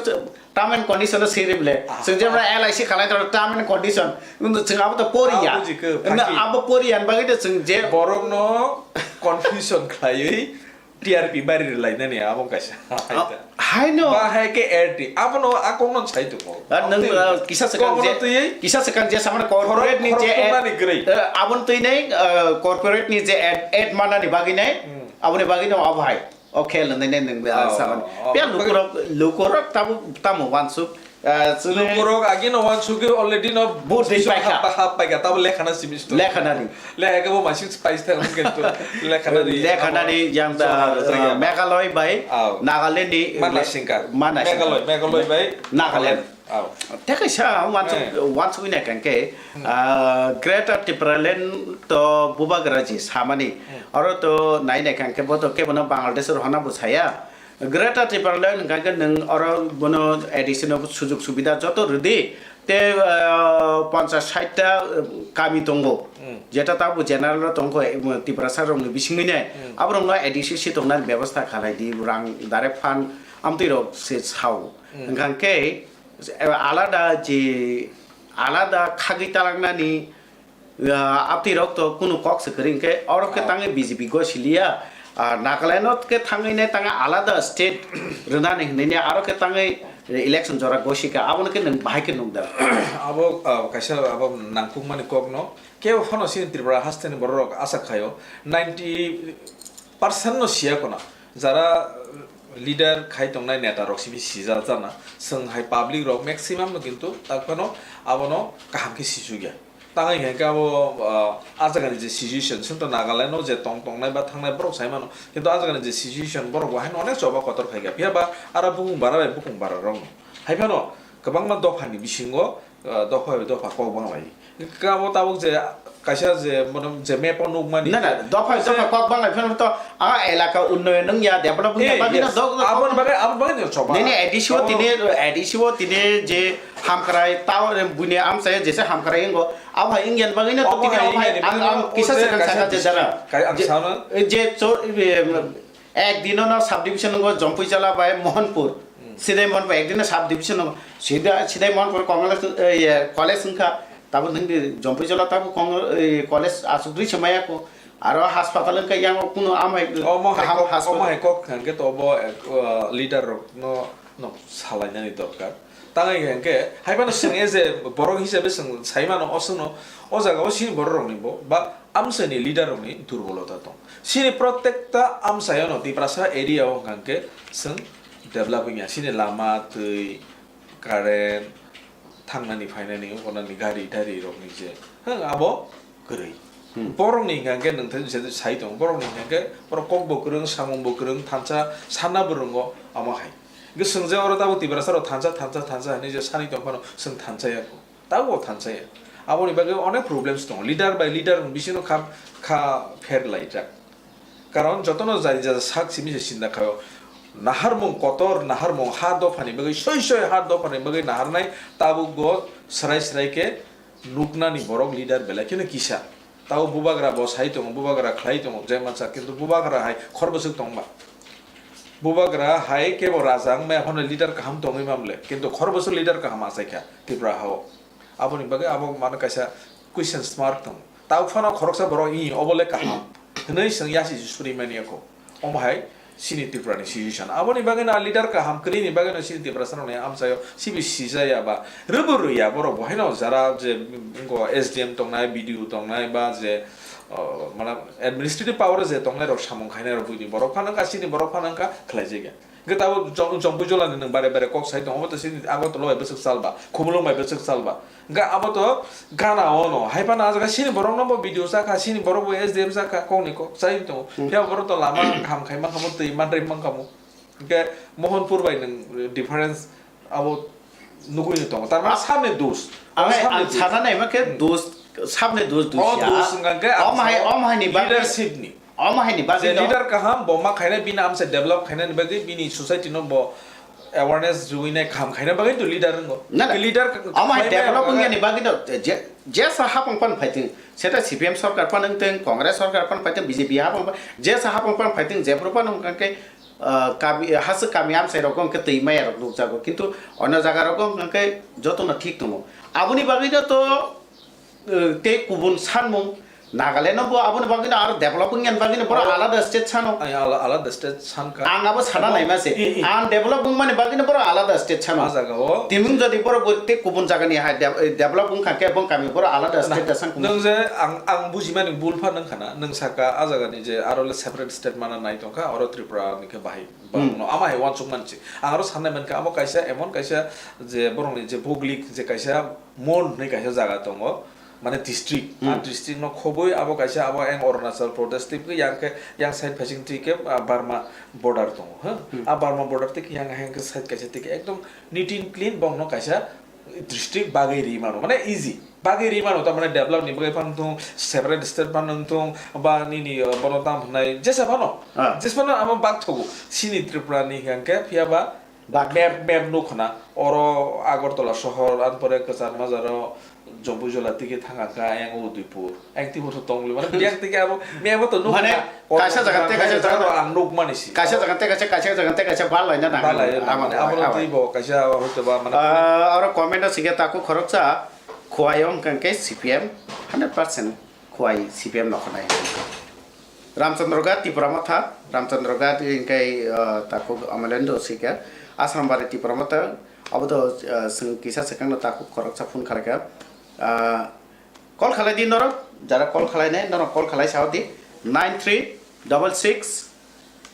term and condition no siri bwle. Ah. Chwng jemon L I C khalai tong term and condition. Chwng abo to poriya. Ah, buji khe, Hwnwi phaki. Abo poriya ni bagwi to chwng je Borok no confusion khlaiwi T R P bari rwlainani abo kaisa. Ah, haino. Ba hai khe R T. Abono a kokno sai tongo. Ah, nwng, ah, kisa swkang Kokno je, twiwi kisa swkang je samano corporate ni je khorok ad, tongmani kwrwi. Ah, aboni twi nai, ah, corporate ni je ad, ad manani bagwi nai, Hmm. Aboni bagwi no abo hai. O khel nai nai nwng, ah, Oh, samano. Oh, Pia lukurok, lukurok tamo, tamo wansuk. Ah, chwng Lukurok agino wansugwi already no Vote rwi paikha. Hap, hap paikha, tamo lekhana simisto. Lekhanani. Lekha khe bo masing spice thang khe to lekhanani. Lekhanani yang da, Jora, ah, Jora. Meghalaya bai Aw. Nagaland ni Mana singka. Mana singka. Meghalaya, Meghalaya bai Nagaland. Aw. Tei kaisa wansuk, Eh. Wansugwi nai kang khe, Hmm. Ah, Greater Tipraland to bubagra ji samani. Hmm. Oro to nai nai kang khe bo to kebono Bangladesh rohorna bo saya. Greater Tipraland hwnkha khe nwng oro bono additional sujug subida joto rwdi, tei, ah, ponchas sait ta, ah, kami tongo, Hmm. Jeta tabuk general o tongkho, eh, Tiprasa rokni bisingwi nai, Hmm. Aborokno A D C si tongnani bebosta khalai di, rang direct fund amtwi rok se sao. Hmm. Hwnkha khe, eh, alada je, alada khagwi talangnani, Ah, aptwi rok to kunu kok se kwrwi hwnkhe, oro khe Ah. Tangwi B J P gosiliya, ah, Nagaland o khe thangwi nai tangwi alada state rwnani hwnwi nai aro khe tangwi election jora gosika, abono khe nwng bahai khe nukda? Abo, ah, kaisa abo nangkukmani kokno kebo phano chini Tripura hasteni bororok acha khaio, ninety percent no siya khna. Jara leader khai tongnai neta rok simi sijak jana, chwng hai public rok maximum no kintu tak phano abono kaham khe sisugya. Tangwi hwnkhe abo, ah, ah jagani je situation, chwngto Nagaland o je tong tongnai ba thangnai borok sai mano, kintu ah jagani je situation borok bo haino onek choba kotor khaikha, phiya ba aro bukung bara bai bukung bara rokno hai phano kwbangma dophani bisingo, ah, dopha bai dopha kok banglai. Kabo tabuk je kaisa je, mane, je map o nukmani Na, na, je dopha, dopha kok banglai phano to, ah, elaka unnoyon wngya, develop wngya, Eh, bagwi no yes. Dok, dok, Aboni bagwi, aboni bagwi no choba. Nini A D C o Abo tini, A D C o tini je hamkrai, tao buini amchai jesa hamkrai wngbo, abo hai wngya bagwi no to Abo tini hai abo hai wngya ang, bagwi ang no kisa o je se kang kaisa saka je district dara. Kai ang Je, sano. Je cho, eh, ek dino no subdivision wngbo Jompuijala bai Mohanpur. Hmm. Sidai Mohanpur ek dino subdivision wngbo. Sidai, Sidai Mohanpur Congress, eh, ye, college wngkha. Tabo nini Jompuijala tabo Cong-, eh, college asugri se maya ko. Aro hospital wngkha yang kunu amai Omo hai kaham kok, hospital. Omo hai kok hwnkhe to bo, eh, leader rok no, no salainani dorkar. Tangwi hwnkhe hai phano chwng as a borok hisabe chwng sai mano, o chwngno o jaga o chini borok rokni bo ba amchaini leader rokni durbolota tong. Chini protekta amchaiono Tiprasa area o hwnkhe chwng develop wngya. Chini lama, twi, current, thangnani phainani, ongkhornani gari, dari rokni je, hwng, abo kwrwi. Hmm. Borokni hwnkha khe nwng thai sai tongo, borokni hwnkha khe borok kok bo kwrwng, samung bo kwrwng, thansa sanna bo rwngo, omo hai. Hwnkhe chwng je oro tabuk Tiprasa rok thansa, thansa, thansa hinwi je sanwi tong phano, chwng thansa ya kho. Tabuk bo thansa ya. Aboni bagwi onek problems tongo. Leader by leader ni bisingo kha, kha pher lai jak. Karon jotono jani jani sak simi se sinda khaio. Naharmung kotor, naharmung ha dophani bagwi, soi soi ha dophani bagwi naharnai tabukgo srai srai khe nuknani borok leader belai kheno kisa. Tabo bubagra bo sai tongo, bubagra khlai tongo, jai mansa, kintu bubagra hai khor bwswk tongba. Bubagra hai kebo raja wngmaya phano leader kaham tongwi mamle, kintu khor bwswk leader kaham achaikha Tripura hao. Aboni bagwi abo mano kaisa question mark tongo. Tabuk phano khoroksa borok, "Ih, obo le kaham," hwnwi swng yasi suri mani ako. Omo hai chini Tripura ni situation. Aboni bagwi no leader kaham kwrwi ni bagwi no chini Tiprasa rok ni amchaio sibi sijaya ba rwbu rwya borok bo haino jara je wngkha S D M tongnai, B D O tongnai ba je, uh, mane administrative power je tongnai rok samung khainai rok buini borok phano wngkha, chini borok phano wngkha khlai jagya. Hwnkhe tabuk Jom-, Jompui Jola ni nwng bare bare kok sai tongo, obo to chini Agartala bai bwswk salba, Khumulwng bai bwswk salba. Hwnkhe abo to gana ono, hai phano ah jaga chini borok no bo B D O chakha, chini borok bo S D M chakha, kok ni kok chai tongo. Hmm. Phiya borok to lama kaham khai mankha mo, twi manrwi mankha mo. Hwnkhe Mohanpur bai nwng difference abo nugwi no tongo. Tar mane Ah, samni dos. Ang, Abo samni ang dos. Sana nai ma khe Hmm. dos, samni dos, dos O ya. Dos wngkha khe Om ang hai, sao om hai ni bagwi leadership ni. Omo hai ni bagwi Je no? Leader kaham, bo ma khainai, bini amchai develop khainani bagwi, bini society no bo awareness rwinai kaham khaina bagwi to leader wngkha. Na, na. Leader k-, Omo hai khlaimaya develop wngkha. Wngya ni bagwi no, je, jesa hapang pan phaitwng, seta C P M sarkar pan wngtwng, Congress sarkar pan phaitwng, B J P hapang pan, jesa hapang pan phaitwng, jephru pan wngkha khe, ah, kami, haswk kami amchai rogo wngkha twi maya rok nukjago. Kintu ono jaga rogo wngkha khe joto no thik tongo. Aboni bagwi no to, eh, tei kubun sanmung, Nagaland no bo aboni bagwi no aro develop wngya ni bagwi no borok Oh. Alada state sano. Ai, ala-, alada state sankha. Ang abo sana Abo naima se. I, i. Ang develop wngmani bagwi no borok alada state sano. Ah jaga o. Timung jodi borok bo tei kubun jaga ni hai de-, eh, develop wngkha khe bong kami borok alada Na, state da sankha. Nwng je ang, ang bujimani bul pha nwng khana, nwng saka ah jaga ni je aro le separate state mana nai tongkha, oro Tripura ni khe bahai. Hmm. Borok no ama hai uansuk mansi. Ang aro sanai mankha, abo kaisa emon kaisa je borok ni je public je kaisa Mon hwnwi kaisa jaga tongo, mane district. Ah Hmm. District no khobwi abo kaisa abo yang Arunachal Pradesh tei yang khe yang side phaising twi khe, ah, Burma border tongo, ha? Hmm. Ah Burma border tei khe yang, yang khe side kaisa tei khe ekdom neat and clean bongno kaisa district bagwi ri mano, mane easy. Bagwi ri mano, tamani develop ni bagwi phano wngthung, separate state phano wngthung, ba nini, ah, bono tam hwnai jesa phano, Ah. Jesa phano amo bak thogo. Chini Tripura ni hwnkhe phiya ba Bak. Map, map nuk khna, oro Agartala sohor, an pore kwchar majaro Jompui Jola tike thangkha, ayang Udaipur. Ayang tei bo tong le, mane, biyak tike abo, map o to nuk Mane, khna, oro kaisa jaga tei kaisa jaga jaga ang nuk mani si. Kaisa jaga tei kaisa, kaisa jaga tei kaisa bal laina nang. Bal laina nang, Amo, mane, abo, abo abo. Tei bo, kaisa abo hoito ba, mane, Ah, oro comment o sikhe taku khoroksa, Khowai wngkha khe C P M, hundred percent Khowai C P M nokho nai. Ramchandra Ghat Tipra Motha, Ramchandra Ghat hingkai, ah, takhuk Amalendo sika, Asrambari Tipra Motha, abo to, ah, swng kisa swkang no takhuk khoroksa phone kharkha. Ah, call khalai di norok, jara call khalai nai, norok call khalai sao di, nine three double six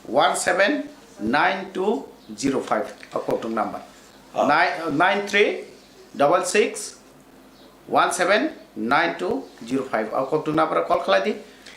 one seven nine two zero five, a kokdung number. Ah. Nine, nine three double six one seven nine two zero five, a kokdung number call khalai di.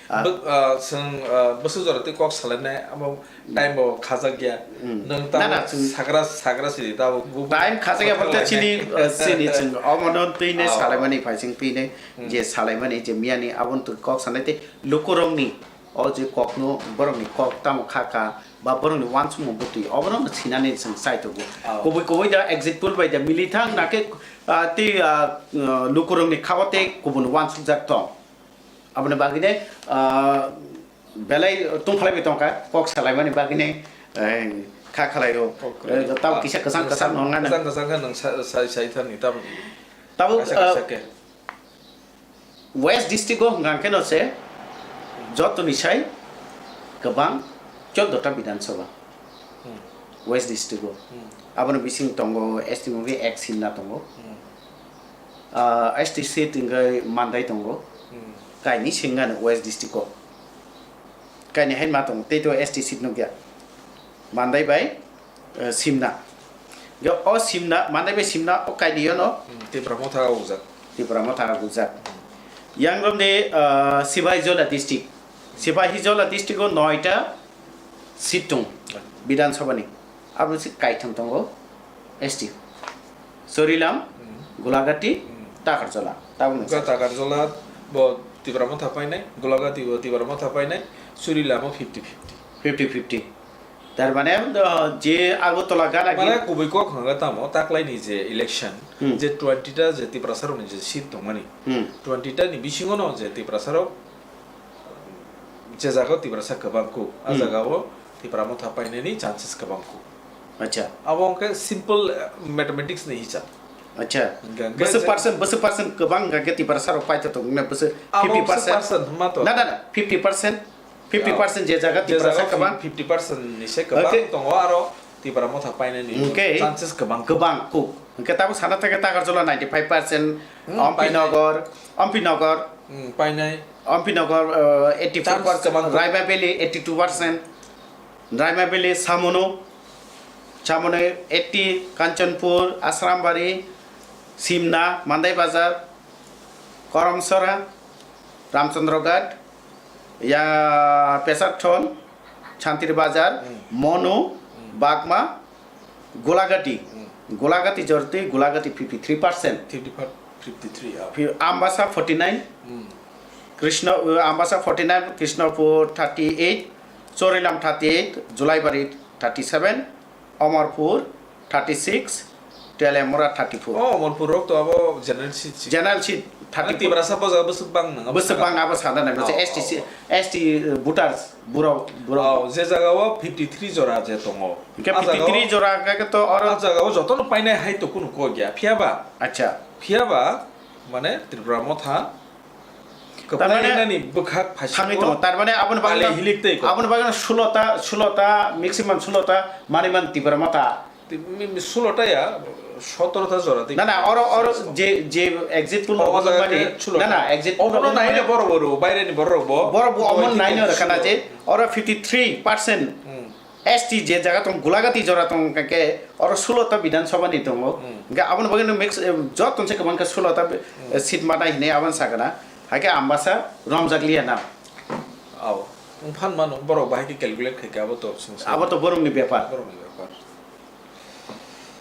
Ah. Bw-, ah, chwng, ah, bwswk jora tei kok salainai, abo time bo khajak ya. Hmm. Nwng Na, na, tamo chwng sagra, sagra sidi tamo. Time khajak ya, bolte chini, ah, chini chwng omono twi ne Ah. salaimani, phaising twi ne Hmm. je salaimani, je miyani, aboni twi kok sanai tei lukurokni o je kokno, borokni kok tamo kha kha, ba borokni uansukmung bwtwi, oborokno sinani chwng chai tongo. Ah. Kubui kubui da exit poll bai da mili thang, na khe, ah, tei, ah, ah, lukurokni khao tei kubun uansukjak tong. Aboni bagwi de, ah, belai tungphalai bai tongkha, kok salaimani bagwi ne, eh, kha khalai o. Kok Eh, tamo ah, kisa kwchang kwchang kwchang, no hwnna. Kwchang kwchang khe nwng sa-, sai, sai thani tamo. Tabuk, Kaisa ah, kaisa khe. West district o hwnkha khe no se jotoni sai kwbang choddo ta Bidhan Sabha. Hmm. West district o. Hmm. Aboni bising tongo S T mungwi ek Simna tongo. Hmm. Ah, S T seat hwnkhe Mandai tongo. Hmm. Kaini singano West district o. Kaini hai ma tongo, tei to S T seat nukya. Mandai bai eh, Simna. Ge o Simna, Mandai bai Simna o kainwi no Hmm, Tipra Motha o ujak. Tipra Motha o ujak. Yang romni, eh, Sipahijola district. Sipahijola district o noita seat tong Bidhan Sabha ni. Abo se kaitham tongo S T. Sorilam, Hmm. Gulagati, Hmm. Takarjola. Tabuk Ga Takarjola bo Tipra Motha painai, Gulagati bo Tipra Motha painai. Churi lama fifty fifty. Fifty fifty. Tar mane, uh, je Agartala gana Mane gini. Kubui kok hwnga tamo taklaini je election, Hmm. je twenty ta je Tiprasa rokni je seat tongmani, Hmm. twenty ta ni bisingo no je Tiprasa rok je jaga o Tiprasa kwbang kuk, a Hmm. jaga o Tipra Motha painani chances kwbang kuk. Acha. Abo hwnkhe simple, eh, mathematics ni hisab. Acha. Hwnkhe Bwswk je percent, bwswk percent kwbang hwnkhe Tiprasa rok paitha tong na bwswk Abo fifty percent. Bwswk percent hwnma to. Na, na, na, fifty percent. Fifty percent je jaga Je Tiprasa jaga kwbang. Fifty percent ni se kwbang Okay. tongo, aro Tipra Motha painani Okay. chances kwbang. Kwbang kuk. Hwnkhe tabuk sana thangkhe Takarjala ninety five percent, Hmm, Ompi painai. Nagar, Ompi Nagar, Hmm, painai. Ompi Nagar, uh, eighty four percent, Chance kwbang kuk. Raima Valley eighty two percent, Raima Valley, Samono, Samono eighty, Kanchanpur, Asrambari, Simna, Mandai Bazar, Karamchara, Ramchandra Ghat, ya Pesarthon, Shantir Bazar, Hmm. Monu, Hmm. Bagma, Golagati. Hmm. Golagati jorti, Golagati fifty three percent. Fifty five, fifty three, ah. Phi-, Ambasa forty nine, Hmm. Krishna, uh, Ambasa forty nine, Krishnapur thirty eight, Chorilam thirty eight, Julaibari thirty seven, Amarpur thirty six, Teliamura thirty four. Oh, Amarpur rok to abo general seat si. General seat thirty four. Tiprasa boja bwswk bang nang, abo Bwswk sana. Bang abo sana nai, Oh, S T si, oh, oh. S T voters, buro, buro. Oh, je jaga o fifty three jora je tongo. Hingke Ah, jaga o, fifty three jora hingke to oro ah, jaga o joto no painai hai to kunu kok ya. Phiya ba? Acha. Phiya ba, mane Tripura Motha Tarmane Kwplainani bwkhak phaisingbo thangwi tongo. Tarmane aboni bagwi pale no, hilik tei kok. Aboni bagwi no sulo ta, sulo ta, maximum sulo ta, mani man Tipra Motha. Ti-, mi-, mi sulo ta ya, sotoro ta jora tei. Na, na, oro, oro je, je exit poll O, o jaga mani, ke sulo na, na, ta. Exit poll Obono mani naina borok bo ro, baireni borok bo. Borok bo omo Obo naino ekhe rwkha na sulo. Je, oro fifty three percent. Hmm. S T je jaga tong, Gulagati jora tong, hingke oro sulo ta Bidhan Sabha ni tongo. Hmm. Hingke aboni bagwi no mix, eh, joto se kwbang khe sulo ta, eh, Hmm. seat manai hinwi aboni sakana. Haikhe Ambasa romjakliya na. Ao. Wng phan mano, borok bahai khe calculate khai khe abo to swngsa. Abo to borokni bepar. Borokni bepar.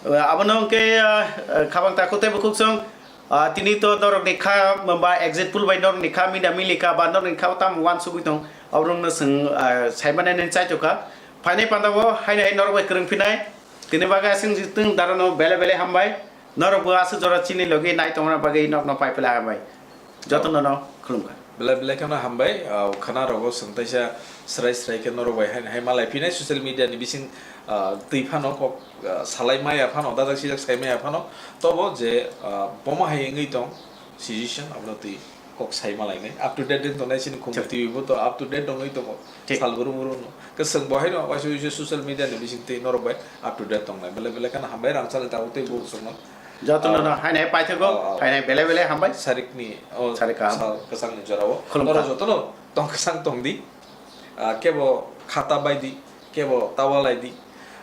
Eh, abono hingke, eh, eh, khabang takhuk tei bukhuk chwng, Ah, tini to norokni kha, ba exit poll bai norokni kha, mida mili kha, ba norokni kha tamo uansugui tong, aborokno chwng, ah, saimane nini chaitokha. Phainai pandao, haino hai norok bai kwrwng phinai. Tini bagwi aswk jitwng darono bele bele hambai. Norokbo aswk jora chini logi nai tongna bagwi nokno pai pela hambai. Jotono no khulumkha. Belai belai kheno hambai, ah, khana rogo chwng teisa srai srai khe norok bai hai, hai malai phinai social media ni bising, ah, twi phano kok, ah, salai maya phano, dajak sijak sai maya phano, tobo je, ah, bomo hai wngwi tong situation abono twi kok sai malai nai. Up to date wng tongnai chini Khumui Thik. T V bo to up to date wngwi tongo. Thik. Sal brum brum no. Kwchwng bo haino waisa waisa social media ni bising twi norok bai up to date tongnai. Belai belai kheno hambai rang chali tabuk tei bo chwngno. Jotono no Ah. Hainai paithago, Oh, oh. Hainai belai belai hambai. Sarik ni, oh, Sarik kaham. Sal kwchang ni jora o. Khulumkha. Oro jotono tong kwchang tong di. Ah, kebo khata bai di, kebo tawa lai di.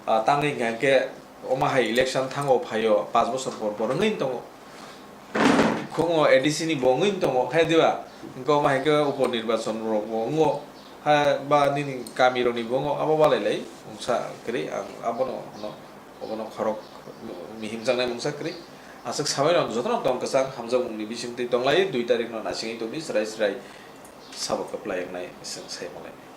Ah, tangwi hingka khe omo hai election thango phaio, panch bochor por por wngwi tongo. Khungo A D C ni bo wngwi tongo, hai diba? Hingke omo hai khe upo nirbachon rok bo wngo. Ha, ba nini kami rok ni bo wngo, abo walai lai, mungsa kwrwi ang abono hwno. Obono khorok mihimjaknai mungsa kwrwi. Aswk sabaino jotono tong kwchang hamjakmungni bisingtwi tonglai, dui tarikno naisingwi tongdi, chwrai chwrai sabo kwplai wngnai chwng sai manlainai.